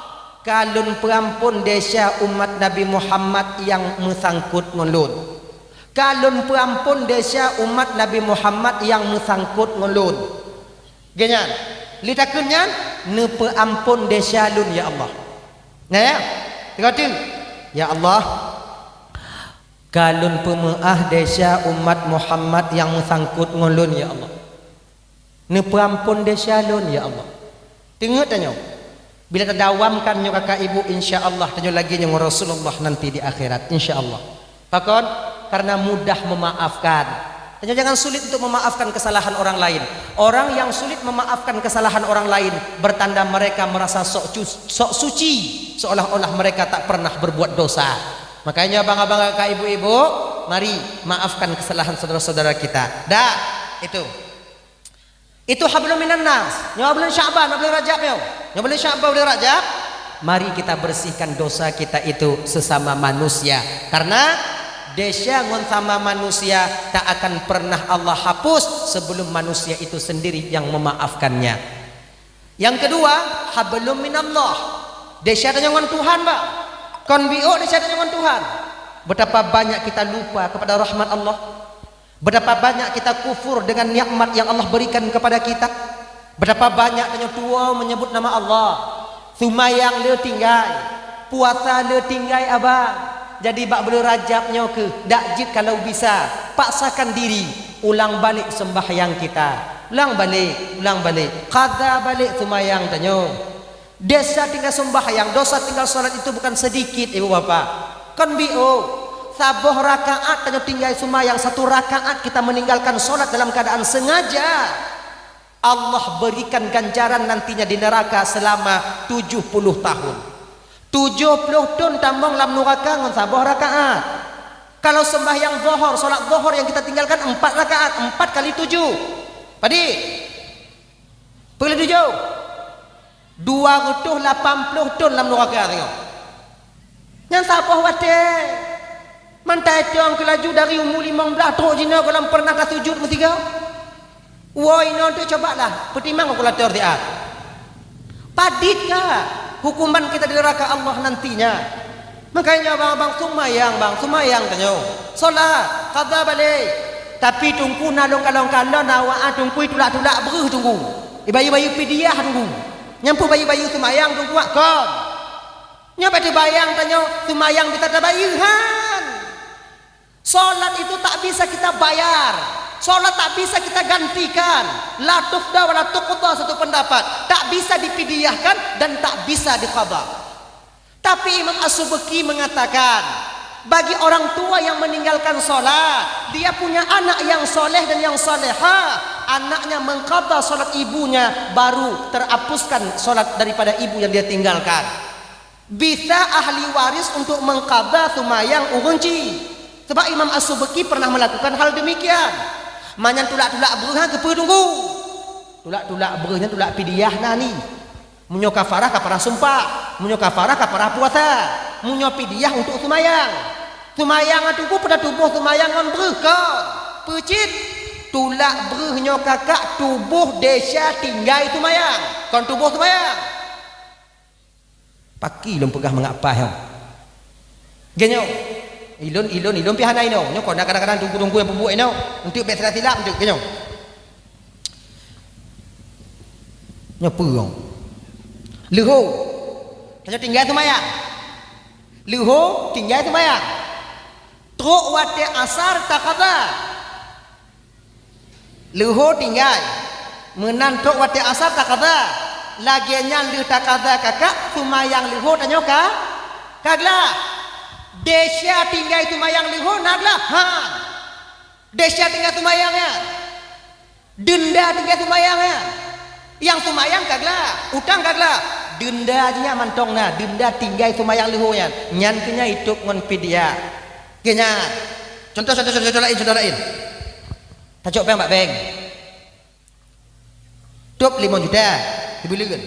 ka lôn peuampon desya umat Nabi Muhammad nyang meusangkot ngon lôn. Ka lôn peuampon desya umat Nabi Muhammad nyang meusangkot ngon lôn." Geuhnyan, lé takheun nyan, "Neupeuampon desya lôn, ya Allah." Nah, ya? Teuka teuk, "Ya Allah, ka lôn peumeu'ah desya umat Muhammad nyang meusangkot ngon lôn, ya Allah. Neupeuampon desya lôn, ya Allah." Teungeut tanyoe. Bila tadawamkan nyoe kakak ibu, insya Allah tanyoe lagée nyoe ngon Rasulullah nanti di akhirat, insya Allah. Pakon? Karena mudah memaafkan. Tanyoe jangan sulit untuk memaafkan kesalahan orang lain. Orang yang sulit memaafkan kesalahan orang lain, bertanda mereka merasa sok cu-, sok suci, seolah-olah mereka tak pernah berbuat dosa. Makanya abang-abang, kakak, ibu-ibu, mari maafkan kesalahan saudara-saudara kita. Dah, itu. Itu hablum minan nas. Nyoe bulan Sya'ban, bulan Rajab nyoe. Nyoe bulan Sya'ban, bulan Rajab. Mari kita bersihkan dosa kita itu sesama manusia. Karena desya ngon sama manusia tak akan pernah Allah hapus sebelum manusia itu sendiri yang memaafkannya. Yang kedua, hablum minallah. Desya tanyoe ngon Tuhan, Bang. Kon biôk desya tanyoe ngon Tuhan. Betapa banyak kita lupa kepada rahmat Allah. Betapa banyak kita kufur dengan nikmat yang Allah berikan kepada kita. Betapa banyak tanyoe tuwoe menyebut nama Allah. Seumayang le tinggai, puasa le tinggai, abang. Jadi bak buleuen Rajab nyoe keuh, dak jeuet kalau bisa, paksakan diri, ulang balek seumbahyang kita. Ulang balek, ulang balek. Qadha balek seumayang tanyoe. Desya tinggai seumbahyang, dosa tinggal salat itu bukan sedikit, ibu bapak. Kon biôh. Saboh rakaat tanyoe tinggai seumayang, satu rakaat kita meninggalkan salat dalam keadaan sengaja, Allah berikan ganjaran nantinya di neraka selama tujuh puluh tahun. Tujuh puluh thon tamong lam nuraka ngon saboh rakaat. Kalau seumbahyang Zuhur, salat Zuhur yang kita tinggalkan empat rakaat, empat kali tujuh. Padit? Peureulée tujoh. Dua reutôh lapan ploh thon lam nuraka teuh. Nyan saboh watée. Mantai tong keu laju dari umu limong blaih trok jinoe gohlom pernah tasujut meusigoe. Woe inoe teuh, cobalah peutimang kalkulator siat. Padit ka hukuman kita di neraka Allah nantinya. Makanya abang-abang seumayang, bang, seumayang tanyoe. Salat, qadha balek. Tapi teungku na lôn kalon-kalon, na awak teungku tulak-tulak breuh teungku. Ibayeue-bayeue pidyah teungku. Nyang peubayeue-bayeue seumayang teungku wak kon. Nyoe bak teubayang tanyoe seumayang bisa tabayeue han. Salat itu tak bisa kita bayar. Salat tak bisa kita gantikan. La tufda wa la tuqda, satu pendapat. Tak bisa dipidyahkan dan tak bisa diqadha. Tapi Imam As-Subki mengatakan, bagi orang tua yang meninggalkan salat, dia punya anak yang soleh dan yang salehah, anaknya mengqadha salat ibunya, baru terhapuskan salat daripada ibu yang dia tinggalkan. Bisa ahli waris untuk mengqadha seumayang ureuëng chik. Sebab Imam As-Subki pernah melakukan hal demikian. Manyan tulak-tulak breuh nyan keupeue teungku? Tulak-tulak breuh nyan tulak pidyah na ni. Meunyoe kafarah, kafarah sumpah. Meunyoe kafarah, kafarah puasa. Meunyoe pidyah untuk seumayang. Seumayang nyan teungku peue na tuboh seumayang ngon breuh kon? Peue cit? Tulak breuh nyoe kakak tuboh desya tinggai seumayang. Kon tuboh seumayang. Paki lôn peugah mangat paih nyoe. Geuh nyoe. Ilôn, ilôn, ilôn pih hana inoe. Nyoe kon na kadang-kadang teungku-teungku nyang peubuet inoe. Enteuk bék silap-silap enteuk geuh nyoe. Nyoe peue nyoe? Leuho. Tanyoe tinggai seumayang. Leuho tinggai seumayang. Trok watée asar taqadha. Leuho tinggai. Meunan trok watée asar taqadha. Lagée nyan lheueh taqadha kakak, seumayang leuho tanyoe ka, ka glah. Desya tinggai seumayang leuho na glah? Han. Desya tinggai seumayang nyan. Deunda tinggai seumayang nyan. Nyang seumayang ka glah, utang ka glah. Deunda jih nyan mantong na, deunda tinggai seumayang leuho nyan. Nyan keuh nyan itôb ngon pidyah. Keuh nyan. Contoh, contoh, contoh, contoh laén, contoh laén. Tacok péng bak bank. Tôb limong juta sibuleuen.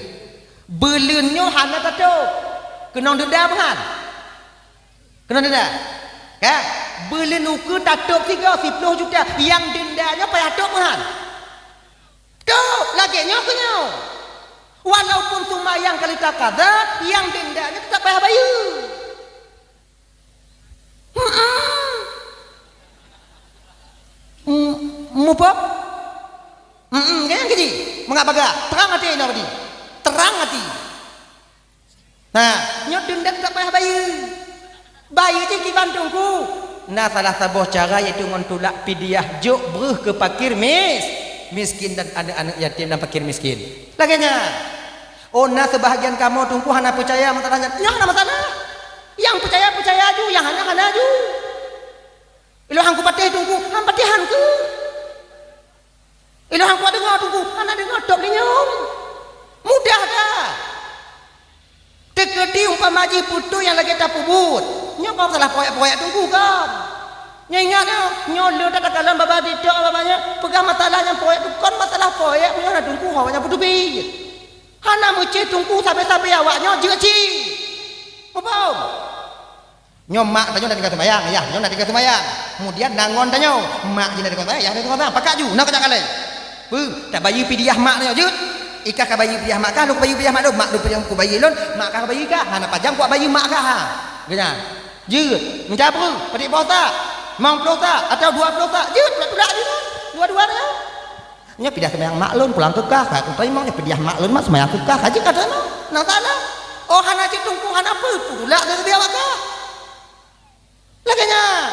Buleuen nyoe hana tatôb. Keunong deunda meuhan. Keunong deunda. Ka? Buleuen ukeue tatôb sigoe siploh juta. Nyang deunda nyoe payah tôb meuhan. Tôb, lagée nyoe keuh nyoe. Walaupun seumayang ka lheueh taqadha, nyang deunda nyoe teutap payah bayeue. Mm-mm. M-, muphom? Mm-mm, kan keuji? Mangat bagah. Trang até inoe keuji. Trang até. Nah, nyoe deunda teutap payah bayeue. Bayeue jih kiban teungku. Na salah saboh cara yaitu ngon tulak pidyah jok breuh keu fakir mis-, miskin dan aneuëk-aneuëk yatim dan fakir miskin. Lagée nyan. Oh, na seubahagian kamoe Teungku hana peucaya masalah nyan. Nyoe hana masalah. Nyang peucaya, peucaya ju, nyang hana, hana ju. Ilôn han kupatéh Teungku, han patéh han keuh. Ilôn han kudeungoe Teungku, hana deungoe, tôb lé nyoe. Mudah that. Teukeudi umpama jih beutôi nyang lagée tapeubuet. Nyoe kon masalah poyak-poyak Teungku kon. Nyoe ingat nyoe, nyoe le that takalon babah TikTok babah nyoe, peugah masalah nyang poyak tu kon masalah poyak, meunyoe na Teungku awak nyan beuteubiet. Hana meucéh Teungku sabe-sabe awak nyoe jeuet cit. Muphom? Nyoe mak tanyoe na tinggai seumayang, yah nyoe na tinggai seumayang. Kemudian na ngon tanyoe, mak jih na tinggai seumayang, yah na tinggai seumayang. Pakat ju, na keudak kalai. Peu, tabayeue pidyah mak tanyoe jeuet. Ikah kabayeue pidyah mak kah, lôn kabayeue pidyah mak lôn, mak lôn pidyah kubayeue lôn, mak kah kabayeue kah. Hana pajan kubayeue mak kah ha. Geuhnyan. Jeuet. Meucabreu, padit boh sak, limong ploh sak, atawa dua ploh sak. Jeuet, tulak-tulak jih. Dua-dua nyoe. Nyoe pidyah seumayang mak lôn pulang keu kah, ka kuteurimong nyoe pidyah mak lôn mak seumayang keu kah, ka jeuet ka teurimong. Na salah. Oh, hana cit Teungku, hana peue, peutulak lé leubeh awak kah. Lagée nyan.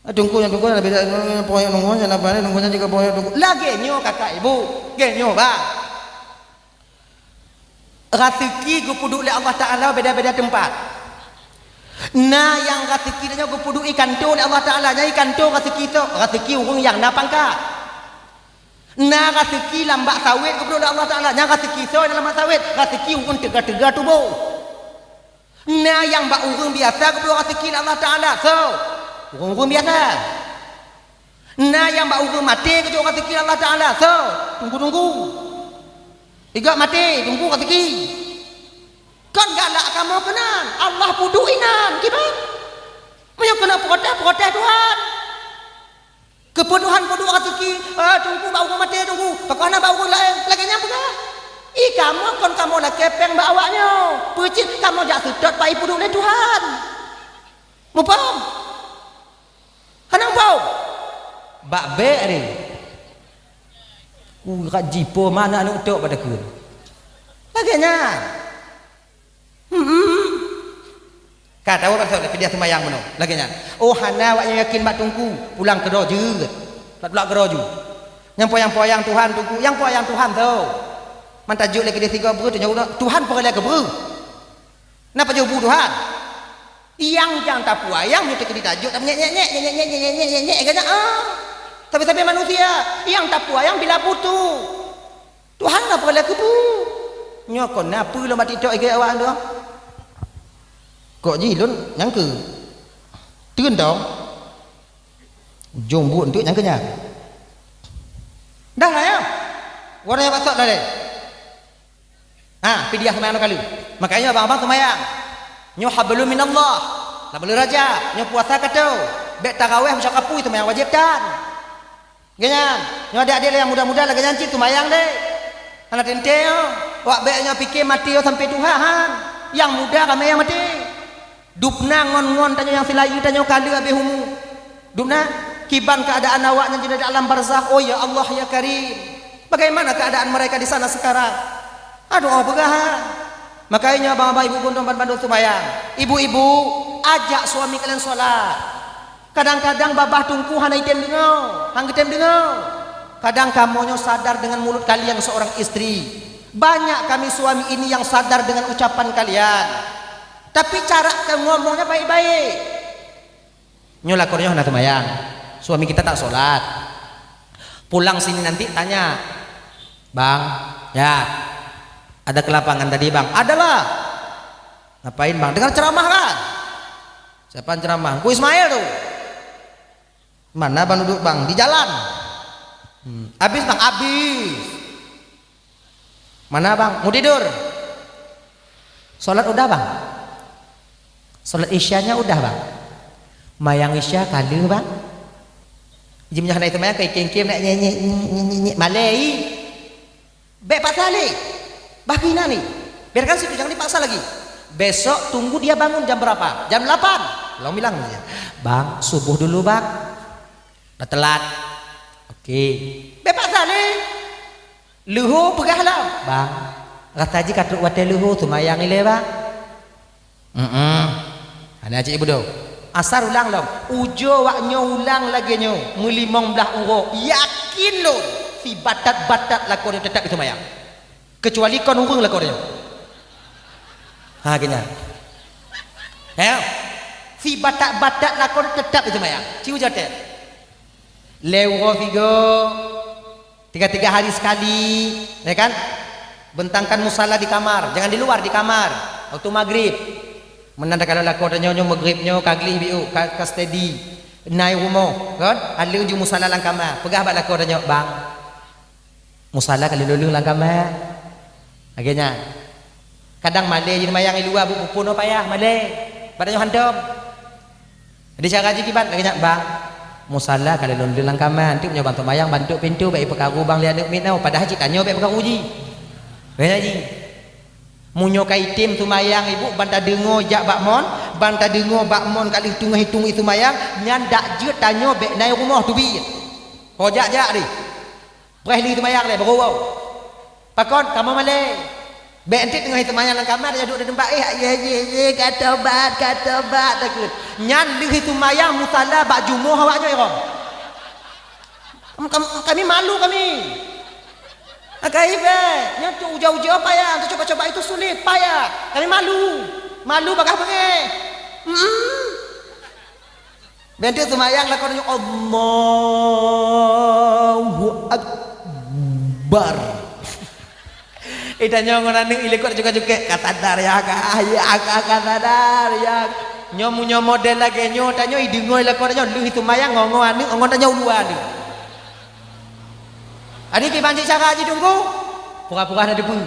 Ah, Teungku, nyang Teungku, nyang beda, nyang poyak Teungku, nyang apa ni, Teungku, nyang juga poyak Teungku. Lagée nyoe kakak ibu, lagée nyoe bah. Raseuki geupeuduek lé Allah Taala beda-beda teumpat. Na nyang raseuki tanyoe geupeuduek ikanto lé Allah Taala, nyan ikanto raseuki soe, raseuki ureuëng nyang na pangkat. Na raseuki lam bak sawét geupeuduek lé Allah Taala, nyan raseuki soe lam bak sawét, raseuki ureuëng teuga-teuga tuboh. Na nyang bak ureuëng biasa geupeuduek raseuki lé Allah Taala, soe? Ureuëng-ureuëng biasa. Na nyang bak ureuëng maté geupeuduek raseuki lé Allah Taala, soe? Teungku-teungku. Iga maté, teungku ka teuki. Kon galak kamoe keunan, Allah peuduek inan, kiban. Meunyoe keuneuk protes, protes Tuhan. Keupeue Tuhan peuduek raseuki, eh, teungku bak ureuëng maté, teungku, pakon hana bak ureuëng laén, lagée nyan peugah. I kamoe kon kamoe lakée péng bak awak nyoe, peue cit kamoe jak seutôt pai peuduek lé Tuhan. Muphom? Hana muphom? Bak bék deh. Urat jipo mana aneuk tok pada keu. Lagée nyan. Hmm. Ka tahu pasal lé pidah seumayang bunoe. Lagée nyan. Oh, hana awak nyang yakin bak teungku, pulang keudroe jeuet. Pat pula keudroe ju. Nyang poyang-poyang Tuhan teungku, nyang poyang Tuhan tu. Man tajeuet lé keudeh sigoe breueh tu nyoe Tuhan peureulée keu breueh. Na pajoh bu Tuhan? Nyang nyang tapuayang nyoe teukeudi tajok, tapi nyek, nyek, nyek, ganyan, ah. Tapi sabe manusia nyang tapuayang bila butuh. Tuhan na peureulée keubu. Nyoe kon na peue lom batik tok igek awak tu? Kok jih lôn nyang keu. Teun dong. Ujong buet entuk nyang keu nyan. Dah lah ya. Warna yang basok dah deh. Ha, pidah seumayang lôn kali. Makanya abang-abang seumayang. Nyoe hablum minallah. Lam buleuen Rajab, nyoe puasa ka teu. Bék taraweh meusyok apui seumayang wajéb tan. Lagée nyan, nyoe adék-adék nyang muda-muda lagée nyan cit seumayang deh. Hana teuntée nyoe. Wak bék nyoe pike maté nyoe sampai tuha han. Nyang muda ramé nyang maté. Dubna ngon-ngon tanyoe nyang silayeue tanyoe ka lheueh habéh umu. Dubna, kiban keuadaan awak nyang jinoe di alam barzakh, oh ya Allah ya Karim. Bagaimana keadaan mereka di sana sekarang? Aduh, oh peugah ha. Makanya abang-abang ibu-ibu bandum seumayang. Ibu-ibu, ajak suami kalian sholat. Kadang-kadang babah teungku hana item deungoe, hana item deungoe. Kadang kamoe nyoe sadar dengan mulut kalian seorang istri. Banyak kami suami ini yang sadar dengan ucapan kalian. Tapi cara ngomongnya baik-baik. Nyoe lakoe nyoe hana seumayang. Suami kita tak sholat. Pulang sini nanti tanya, "Bang, ya, ada ke lapangan tadi, Bang?" "Adalah." "Ngapain, Bang?" "Dengar ceramah kan?" "Siapa yang ceramah?" "Ku Ismail tu." "Mana Bang duduk, Bang?" "Di jalan." "Hmm. Habis, Bang?" "Habis." "Mana, Bang?" "Mau tidur." "Sholat udah, Bang?" "Sholat isyanya udah, Bang." "Mayang isya ka lheueh, Bang." Jih meunyoe hana teuma ka ikem-kem nak nyek-nyek, nyek-nyek, malée. Bék paksa lé. Bah keunan ni. Biarkan situ, jangan dipaksa lagi. Besok tunggu dia bangun jam berapa? Jam delapan. Long bilang dia, "Bang, subuh dulu, Bang." Dah telat. Oke. Bék paksa lé. Leuho peugah lom, "Bang, rasa jih ka trok watée leuho seumayang ilée, Bang." "Heeh." Hana cit ibu do. Asar ulang lom. Ujoe wak nyoe ulang lagée nyoe, meulimong blaih uroe. Yakin lôn, sibatat-batat lakoe nyoe teutap iseumayang. Keucuali kon ureuëng lakoe nyoe. Ha, keu nyan. Ya. Si batat-batat lakoe teutap jiseumayang. Ci ujoe teuh. Lhée uroe sigoe, tiga-tiga hari sekali, ya kan? Bentangkan musala di kamar, jangan di luar, di kamar. Waktu maghrib. Meunan takalon lakoe tanyoe nyoe maghrib nyoe ka gleh biu, ka, ka steady. Nai rumoh, kan? Aleueng ju musala lam kama. Peugah bak lakoe tanyoe, "Bang, musala ka lôn leueng lam kama." Lagée nyan. Kadang malée jiseumayang di luwa, bu pupun payah malée. Padahai nyoe hantom. Jadi cara jih kiban lagée nyan, "Bang, musala ka lôn leueng lam kama, anteuk meunyoe bang seumayang bantuk pintoe, bék ipeukaru bang lé aneuëk miet nyoe, padahai cit tanyoe bék peukaru jih." Lagée nyan jih. Meunyoe ka item seumayang ibu ban tadeungoe jak bak mon, ban tadeungoe bak mon ka lheueh teungoh itung i seumayang, nyan dak jeuet tanyoe bék nai rumoh teubiet. Ho jak-jak deh. Preh lheueh seumayang lé, baru woe. Pakon, kamoe malée. Bék enteuk teungoh seumayang lam kama, ya duek di teumpat, "Eh, ye, ye, ye, ka tobat, ka tobat," takheun. Nyan lheueh seumayang musala bak jumoh awak nyoe irong. Kam-, kam-, kami malu kami. Akai bék, nyan tu ujoe-ujoe payah, tu coba-coba itu sulit, payah. Kami malu. Malu bagah beungéh. Mm-mm. Bék enteuk seumayang lakoe tanyoe, "Allahu Akbar." Eh, tanyoe ngon aneuëk ilikot juga-juga, "Ka sadar ya, ka, ya, ka, ka sadar ya." Nyoe meunyoe model lagée nyoe, tanyoe ideungoe lakoe tanyoe, lheueh seumayang ngon-ngon aneuëk, ngon tanyoe u luwa aneuëk. Adi kiban cit cara jih Teungku? Pura-pura hana teupeue.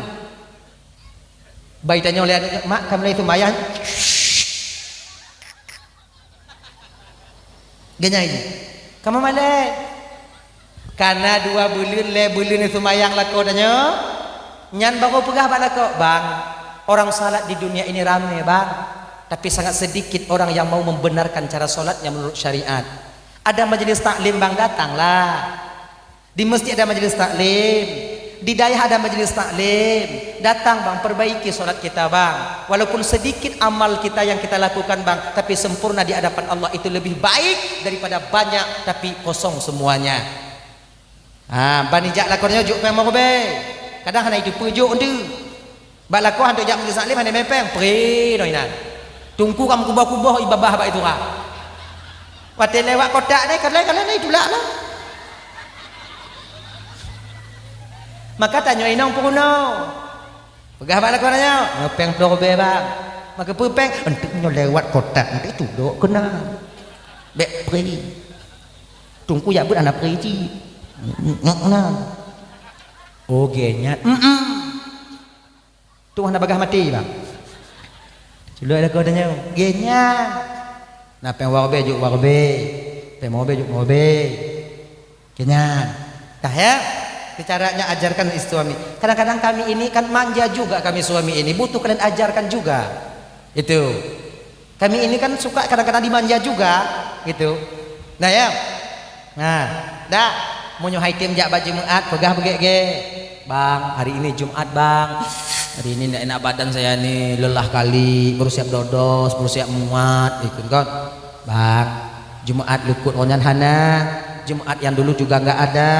Bai tanyoe lé aneuëk, "Mak, ka mulai seumayang." Ganyai jih. Kamoe malée. Kana dua buleuen, lhée buleuen seumayang lakoe tanyoe, nyan baru peugah bak lakoe, "Bang, orang salat di dunia ini ramé, Bang. Tapi sangat sedikit orang yang mau membenarkan cara salatnya menurut syariat. Ada majelis taklim, Bang, datanglah." Di masjid ada majelis taklim, di dayah ada majelis taklim. Datang, Bang, perbaiki salat kita, Bang. Walaupun sedikit amal kita yang kita lakukan, Bang, tapi sempurna di hadapan Allah itu lebih baik daripada banyak tapi kosong semuanya. Ha, ban ijak lakoe nyoe jok péng meurobée. Kadang hana iteupeue jok enteuk. Bak lakoe hantom jak majelis taklim hana mé péng, pre nyoe inan. Teungku ka meukuboh-kuboh ié babah bak itu ka. Watée lewat kotak nyoe, kalai-kalai nyoe itulak lah. Maka tanyoe inong peurunoe. Peugah bak lakoe nyoe, "Nyoe péng ploh ribée, Bang." "Maka peue péng?" "Enteuk nyoe lewat kotak, enteuk itudok keunan. Bék pre. Teungku jak beuet hana pre cit." "Nyoe na." "Oh, gét nyan." "Mm-mm." Tu hana bagah maté, Bang. Culok lakoe tanyoe, "Gét nyan." Na péng meurobée jok meurobée, péng meurobée jok meurobée. Gét nyan. Dah ya? Itu caranya ajarkan istri suami. Kadang-kadang kami ini kan manja juga kami suami ini, butuh kalian ajarkan juga. Itu. Kami ini kan suka kadang-kadang dimanja juga, gitu. Nah, ya. Nah, dak, meunyoe hai tem jak bak Jumat, peugah beugét-gét, "Bang, hari ini Jumat, Bang. Hari ini ndak enak badan saya ni, lelah kali, baru siap dodos, baru siap muat," gitu kan. "Bang, Jumat likot ngon nyan hana. Jumat yang dulu juga nggak ada.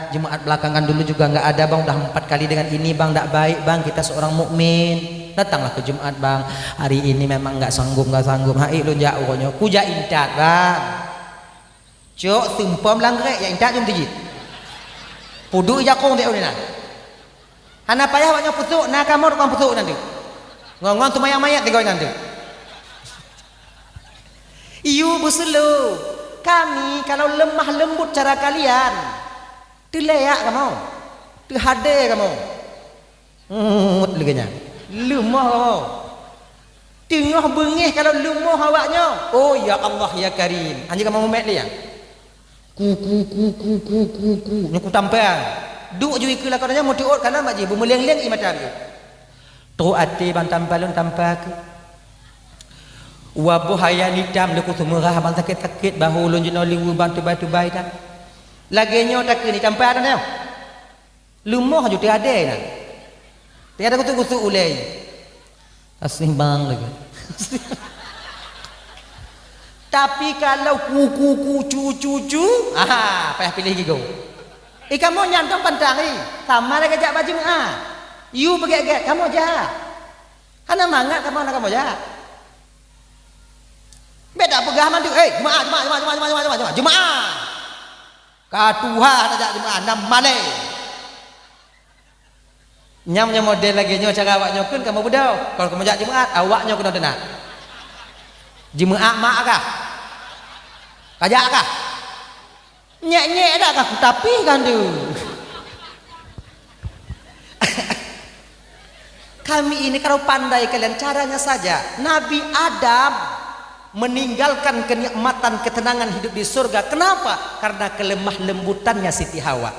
Jumat belakangan dulu juga nggak ada, Bang. Udah empat kali dengan ini, Bang. Ndak baik, Bang. Kita seorang mukmin. Datanglah ke Jumat, Bang. Hari ini memang nggak sanggup, nggak sanggup. Hai lôn jak uroe nyoe." Kujak intat, Bang. Cok seumpom lam grék, jak intat jom tijit. Peuduek jakong teuh uneuen na. Hana payah awak nyoe peusok, na kamoe tukang peusok nanti. Ngon-ngon seumayang manyét tigoe nanti. Iyue beuseulo, kami kalau lemah lembut cara kalian, teuleuyak kamoe, teuhadé kamoe. Ngut lagée nyan. Leumoh kamoe. Teungoh beungéh kalau leumoh awak nyoe. Oh, ya Allah, ya Karim. Anjing kamoe mumet lé ya. Ku, ku, ku. Nyoe ku tampa. Duek ju ikeue lakoe nyan meuteuôt kana mak jih beumeuléng-léng ié mata lé. Trok até ban tampa lôn tampa keu. Waboh hayan itam leuku seumeurah ban sakét-sakét bahô lôn jinoe liweue ban tubai-tubai tan. Lagée nyoe takheun itampa tan nyoe. Leumoh ju teuadée na. Teuadée kusuk-kusuk ulée. Aséh bang lagée. Tapi kalau ku, ku, ku, cu, cu, cu, aha, payah piléh gigoe. Ih, kamoe nyan dong pantang, ih. Sama lagée jak bak Jumat. Yue beugét-gét, kamoe jak. Hana mangat kamoe, hana kamoe jak. Bék tapeugah mandum, "Eh, jeumaah, jeumaah, jeumaah, jeumaah, jeumaah, jeumaah, jeumaah, jeumaah." Ka tuha hana jak jeumaah, na malée. Nyang, nyang model lagée nyoe cara awak nyoe kheun kamoe beudôh. Kon kamoe jak jeumaah, awak nyoe keunoe teunak. Jeumaah mak kah? Ka jak kah? Nyek-nyek dak kah kutapih kah tu? Kami ini kalau pandai kalian, caranya saja. Nabi Adam meninggalkan kenikmatan ketenangan hidup di surga. Kenapa? Karena kelemah lembutannya Siti Hawa.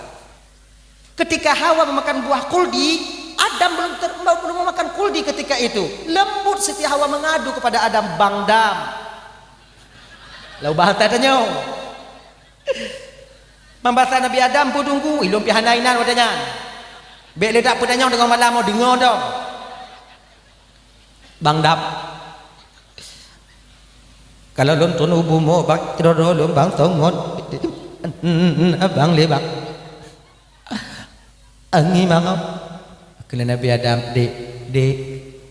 Ketika Hawa memakan buah kuldi, Adam belum ter-, belum memakan kuldi ketika itu. Lembut Siti Hawa mengadu kepada Adam, "Bang Dam." Lalu bahasa tanya. Mambasa Nabi Adam peudunggu, ilôn pih hana inan watée nyan. Bék le dak peutanyong deungon malam, deungoe dong. Bang Dam. Kalau lôn tunu bumoe bak keudroe lôn bang songon. Abang le bang. Angi mangoe. Kheun Nabi Adam, "Dek, dek,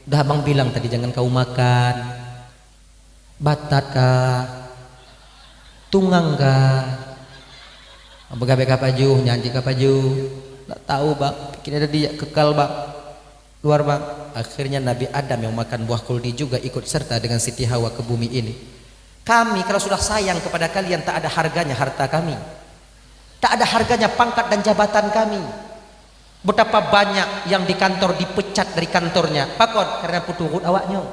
dah abang bilang tadi jangan kau makan. Batat kah? Tungang kah?" Peugah bèk ka pajoh, nyan cit ka pajoh. Tak tahu, Bang. Kira dia kekal, Bang. Luar, Bang. Akhirnya Nabi Adam yang makan buah kuldi juga ikut serta dengan Siti Hawa ke bumi ini. Kami kalau sudah sayang kepada kalian, tak ada harganya harta kami. Tak ada harganya pangkat dan jabatan kami. Betapa banyak yang di kantor dipecat dari kantornya. Pakon? Karena peuturot awak nyoe.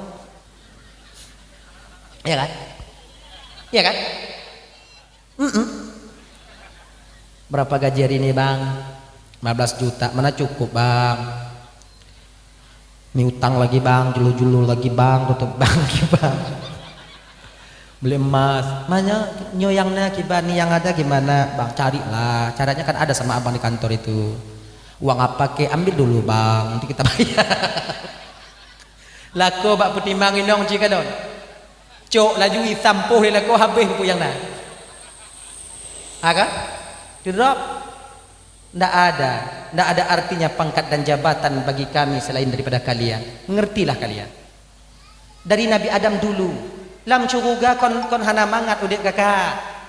Ya kan? Ya kan? Mm-mm. Berapa gaji hari ini, Bang? Lima belas juta. Mana cukup, Bang? Ni utang lagi, Bang, julu-julu lagi, Bang, tutup bank lagi, Bang. Beli emas. Manya nyoe nyang na kiban ni, yang ada gimana, Bang? Carilah. Caranya kan ada sama abang di kantor itu. Uang apa ke? Ambil dulu, Bang. Nanti kita bayar. Lakoe bak peutimang inong cit kalon. Cok laju itam poh lé lakoe habéh peue nyang na. Ha kan? Didrop. Ndak ada, ndak ada artinya pangkat dan jabatan bagi kami selain daripada kalian. Ngertilah kalian. Dari Nabi Adam dulu, lam syeuruga kon, kon hana mangat udép gata.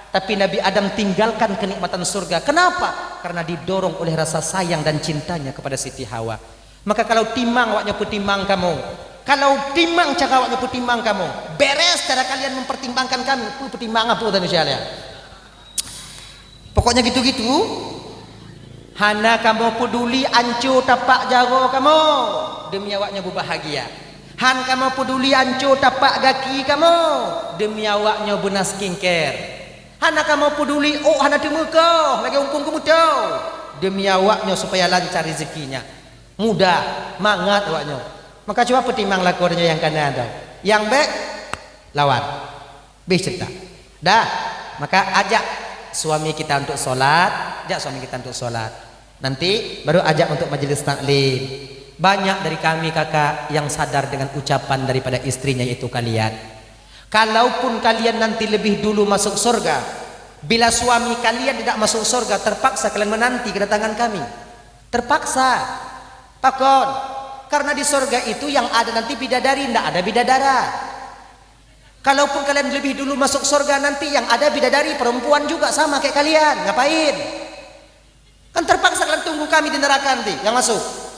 Tapi Nabi Adam tinggalkan kenikmatan surga. Kenapa? Karena didorong oleh rasa sayang dan cintanya kepada Siti Hawa. Maka kalau timang awak nyoe peutimang kamoe, kalau timang cara awak nyoe peutimang kamoe, beres cara kalian mempertimbangkan kami, peue peutimang apa urusan manusia laén. Pokoknya gitu-gitu, hana kamoe peduli anco tapak jaroe kamoe demi awak nyoe beubahagia. Han kamoe peduli anco tapak gaki kamoe demi awak nyoe beuna skincare. Hana kamoe peduli ôk hana teumeukoh lagèe umpung keumeutoe demi awak nyoe supaya lancar rezekinya. Mudah, mangat awak nyoe. Maka cuba peutimang lakoe tanyoe nyang kana tu. Nyang bèk lawan. Bih cerita. Dah, maka ajak suami kita untuk sholat, ajak suami kita untuk sholat. Nanti baru ajak untuk majelis taklim. Banyak dari kami kakak yang sadar dengan ucapan daripada istrinya, yaitu kalian. Kalaupun kalian nanti lebih dulu masuk surga, bila suami kalian tidak masuk surga, terpaksa kalian menanti kedatangan kami. Terpaksa. Pakon? Karena di surga itu yang ada nanti bidadari, ndak ada bidadara. Kalaupun kalian lebih dulu masuk surga, nanti yang ada bidadari perempuan juga sama kayak kalian. Ngapain? Kan terpaksa kalian tunggu kami di neraka nanti yang masuk.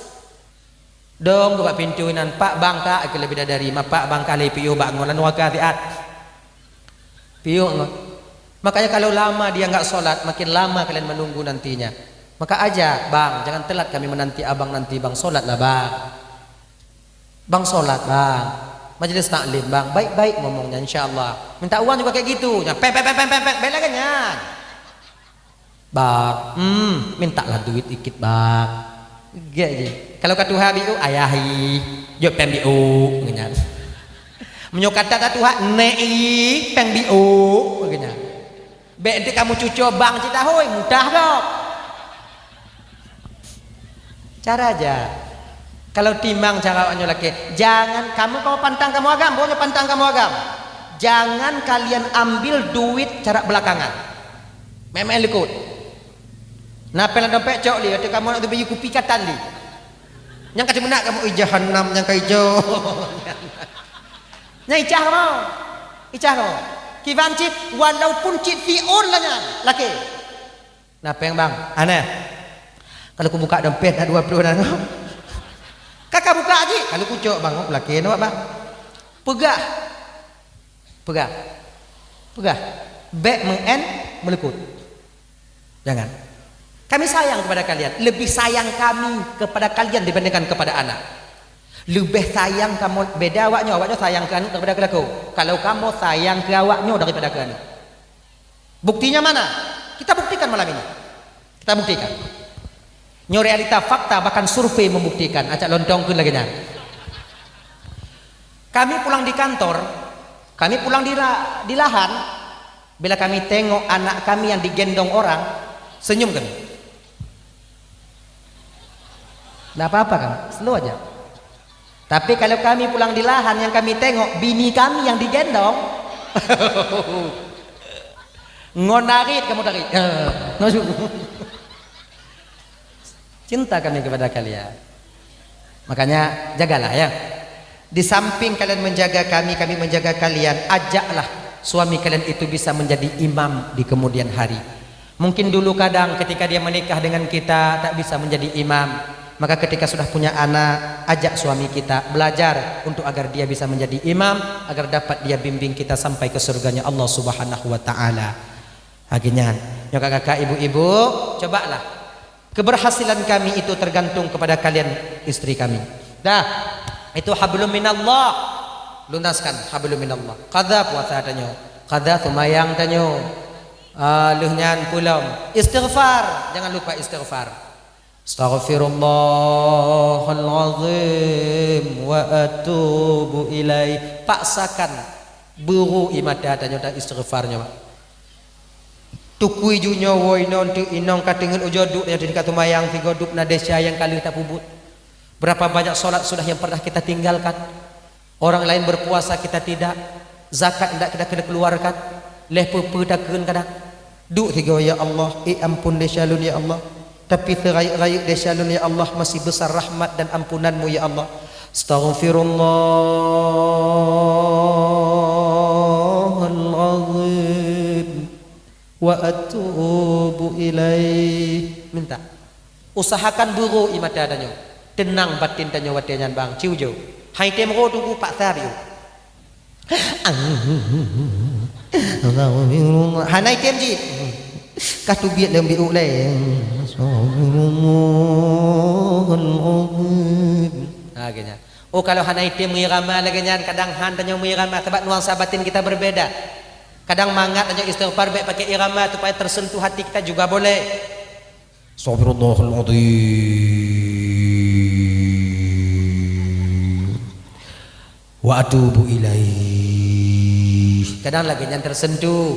Dong bak pintu inan, "Pak, bang ka," kheun lé bidadari, "Ma, Pak, bang ka lé piôh bak ngon lam neraka siat." Piôh ngon. Makanya kalau lama dia nggak sholat, makin lama kalian menunggu nantinya. Maka ajak, "Bang, jangan telat kami menanti abang nanti, Bang. Sholatlah, Bang. Bang, sholat, Bang. Majelis taklim, Bang. Baik-baik ngomongnya, insya Allah. Minta uang juga kayak gitu." Nah, peng, peng, peng, peng, peng, peng, baik lagi nyan. "Bang, hmm, mintalah duit ikit, Bang." Gèt jih. Kalau ka tuha biôh, "Ayah ih, jok peng biôh," nyan. Meunyoe ka that tuha, "Nék ih, peng biôh," nyan. Bèk enti kamoe cuco bang cit tahôi, mudah gob. Cara aja. Kalau timang cara awak nyoe lakèe, jangan kamoe, kamoe pantang kamoe agam, boh nyoe pantang kamoe agam. Jangan kalian ambil duit cara belakangan. Meu'èn-meu'èn likot. Na pèng lam dompet cok lé, atau kamoe nak teubeli kupi katan lé. Nyang ka meunak kamoe, "Ih, jahannam nyang ka ijo." Nyang icah kamoe. Icah kamoe. Kiban cit, walaupun cit siôn lah nyan, lakée. "Na péng, Bang?" "Aneh." "Kalau kubuka dompet na dua ploh na." "Ka, ka buka cit." "Kalau kucok, Bang, lakée na, Bang." Peugah. Peugah. Peugah. Bék meu'en meuleukot. Jangan. Kami sayang kepada kalian. Lebih sayang kami kepada kalian dibandingkan kepada anak. Leubeh sayang kamoe, beda awaknyoe, awaknyoe sayang keu aneuk daripada keu lakoe. Kalau kamoe sayang keu awaknyoe daripada keu aneuk. Buktinya mana? Kita buktikan malam ini. Kita buktikan. Nyoe realita, fakta, bahkan survei membuktikan. Acak lontong keu lagée nyan. Kami pulang di kantor, kami pulang di la-, di lahan, bila kami tengok anak kami yang digendong orang, senyum kami. Ndak apa-apa kan? Slow aja. Tapi kalau kami pulang di lahan yang kami tengok bini kami yang digendong, ngon narit kamu tarik. Eh, masuk. Cinta kami kepada kalian. Makanya jagalah ya. Di samping kalian menjaga kami, kami menjaga kalian, ajaklah suami kalian itu bisa menjadi imam di kemudian hari. Mungkin dulu kadang ketika dia menikah dengan kita tak bisa menjadi imam, maka ketika sudah punya anak, ajak suami kita belajar untuk agar dia bisa menjadi imam, agar dapat dia bimbing kita sampai ke surganya Allah Subhanahu wa taala. Akhirnya, nyoe kakak-kakak, ibu-ibu, cobalah. Keberhasilan kami itu tergantung kepada kalian, istri kami. Dah, itu hablum minallah. Lunaskan hablum minallah. Qadha puasa tanyoe. Qadha seumayang tanyoe. Ah, lheueh nyan peulom. Istighfar, jangan lupa istighfar. Astaghfirullahal azim wa atubu ilaih. Paksakan buru ie mata tanyoe dan istighfar nyoe. Tukui ju nyoe woe, inoe teuk inong ka teungeut ujoe duek nyoe teuka seumayang sigoe dub na desya nyang ka lheueh tapeubuet. Berapa banyak salat sudah yang pernah kita tinggalkan? Orang lain berpuasa kita tidak, zakat tidak kita kena keluarkan, leh peue-peue takheun kadang. Duek sigoe, "Ya Allah, eh ampun desya lôn ya Allah, tapi seurayeuk-rayeuk desya lôn ya Allah masih besar rahmat dan ampunan-Mu ya Allah." Astaghfirullahal azim. Wa atubu ilaih. Minta. Usahakan buru ie mata tanyoe. Teunang batin tanyoe watée nyan bang. Ciu jo. Hai tem ro tunggu paksa biu. Hana item jih. Ka teubiet lom biu lé. Astagfirullahalazim. Ha, geuh nyan. Oh, kalau hana item meuirama lagée nyan, kadang han tanyoe meuirama sabab nuansa batin kita berbeda. Kadang mangat tanyoe istighfar bék pakai irama supaya tersentuh hati kita juga boleh. Astagfirullahaladzim. Wa atubu ilaih. Kadang lagée nyan tersentuh.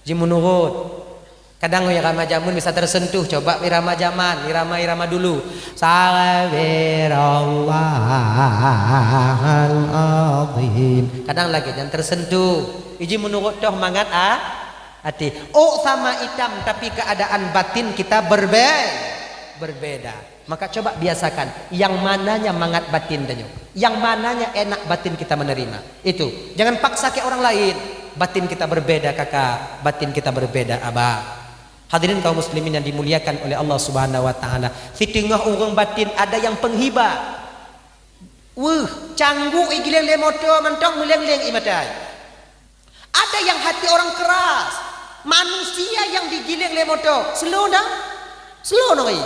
Ji meunurot. Kadang irama jameun bisa tersentuh, coba irama zaman, irama-irama dulu. Astagfirullahaladzim. Kadang lagée nyan tersentuh. Iji meunurot toh mangat a, hati. Ôk sama itam, tapi keadaan batin kita berbe-, berbeda. Maka coba biasakan, yang mananya mangat batin tanyoe, yang mananya enak batin kita menerima. Itu, jangan paksa ke orang lain. Batin kita berbeda kakak, batin kita berbeda abang. Hadirin kaum muslimin yang dimuliakan oleh Allah Subhanahu wa taala. Siteungoh ureuëng batin ada yang penghibah. Weuh, cangguk igiléng lé moto mantong meuleng-leng ie mata. Ada yang hati orang keras. Manusia yang digiléng lé moto, slow dah. Slow nong.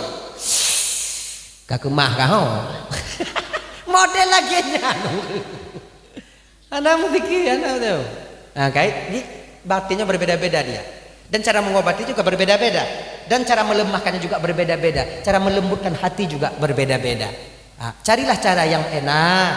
Ka keumah ka ho. Model lagée nyan. Hana meusikir, hana beutôi. Ha, kai, di, batinnya berbeda-beda dia. Dan cara mengobati juga berbeda-beda. Dan cara melemahkannya juga berbeda-beda. Cara melembutkan hati juga berbeda-beda. Ha, carilah cara yang enak.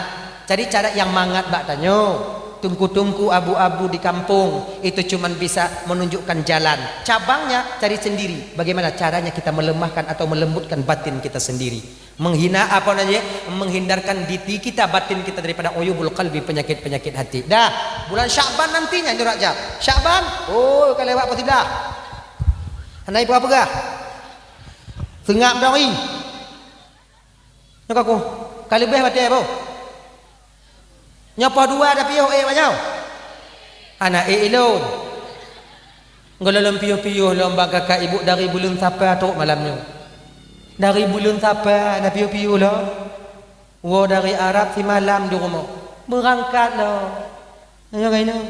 Cari cara yang mangat bak tanyoe. Tungku-tungku abu-abu di kampung itu cuman bisa menunjukkan jalan. Cabangnya cari sendiri. Bagaimana caranya kita melemahkan atau melembutkan batin kita sendiri. Menghina apa namanya? Menghindarkan diri kita, batin kita daripada uyubul qalbi, penyakit-penyakit hati. Dah, bulan Syakban nantinya nyoe Rajab. Syakban, oh, ka lewat pasti dah. Hana ipeugah-peugah. Seungab dong ih. Nyoe ka ku, ka leubeh watèe boh. Nyoe poh dua dah piôh ék bak nyoe. Hana ék ilôn. Gohlom piôh-piôh lom bak kakak ibu dari buleuen Sapa trok malam nyoe. Dari buleuen Sapa na piôh-piôh lom. Woe dari Arab simalam di rumoh. Beurangkat lom. Nyoe ka inong.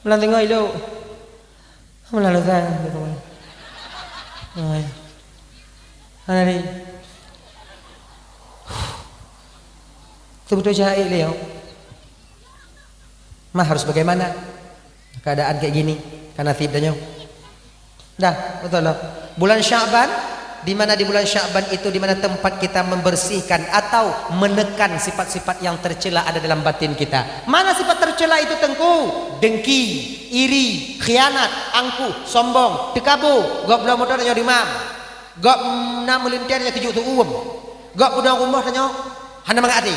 Meunan teungoh ilôn. Meunan lôn sang, gitu kan. Hai. Hana lé. Beutôi-beutôi jahil lé, yo. Mah harus bagaimana? Keadaan kayak gini, kan nasib tanyoe. Dah, betul lah. Bulan Sya'ban, di mana di bulan Sya'ban itu, di mana tempat kita membersihkan atau menekan sifat-sifat yang tercela ada dalam batin kita. Mana sifat tercela itu, Teungku? Dengki, iri, khianat, angkuh, sombong, teukabô, gob bloe moto tanyoe dumam. Gob na meulintèe tanyoe tujoh teuuem. Gob beudôh rumoh tanyoe hana mangat até.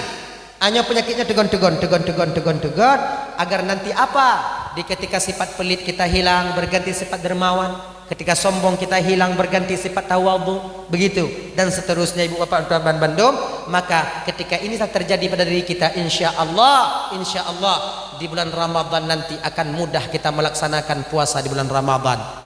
Nyoe peunyakit nyoe teugon, teugon, teugon, teugon, teugon, teugon, agar nanti apa? Di ketika sifat pelit kita hilang, berganti sifat dermawan. Ketika sombong kita hilang, berganti sifat tawadhu. Begitu. Dan seterusnya, ibu bapak tuan ban-, bandum. Maka ketika ini telah terjadi pada diri kita, insya Allah, insya Allah, di bulan Ramadan nanti akan mudah kita melaksanakan puasa di bulan Ramadan.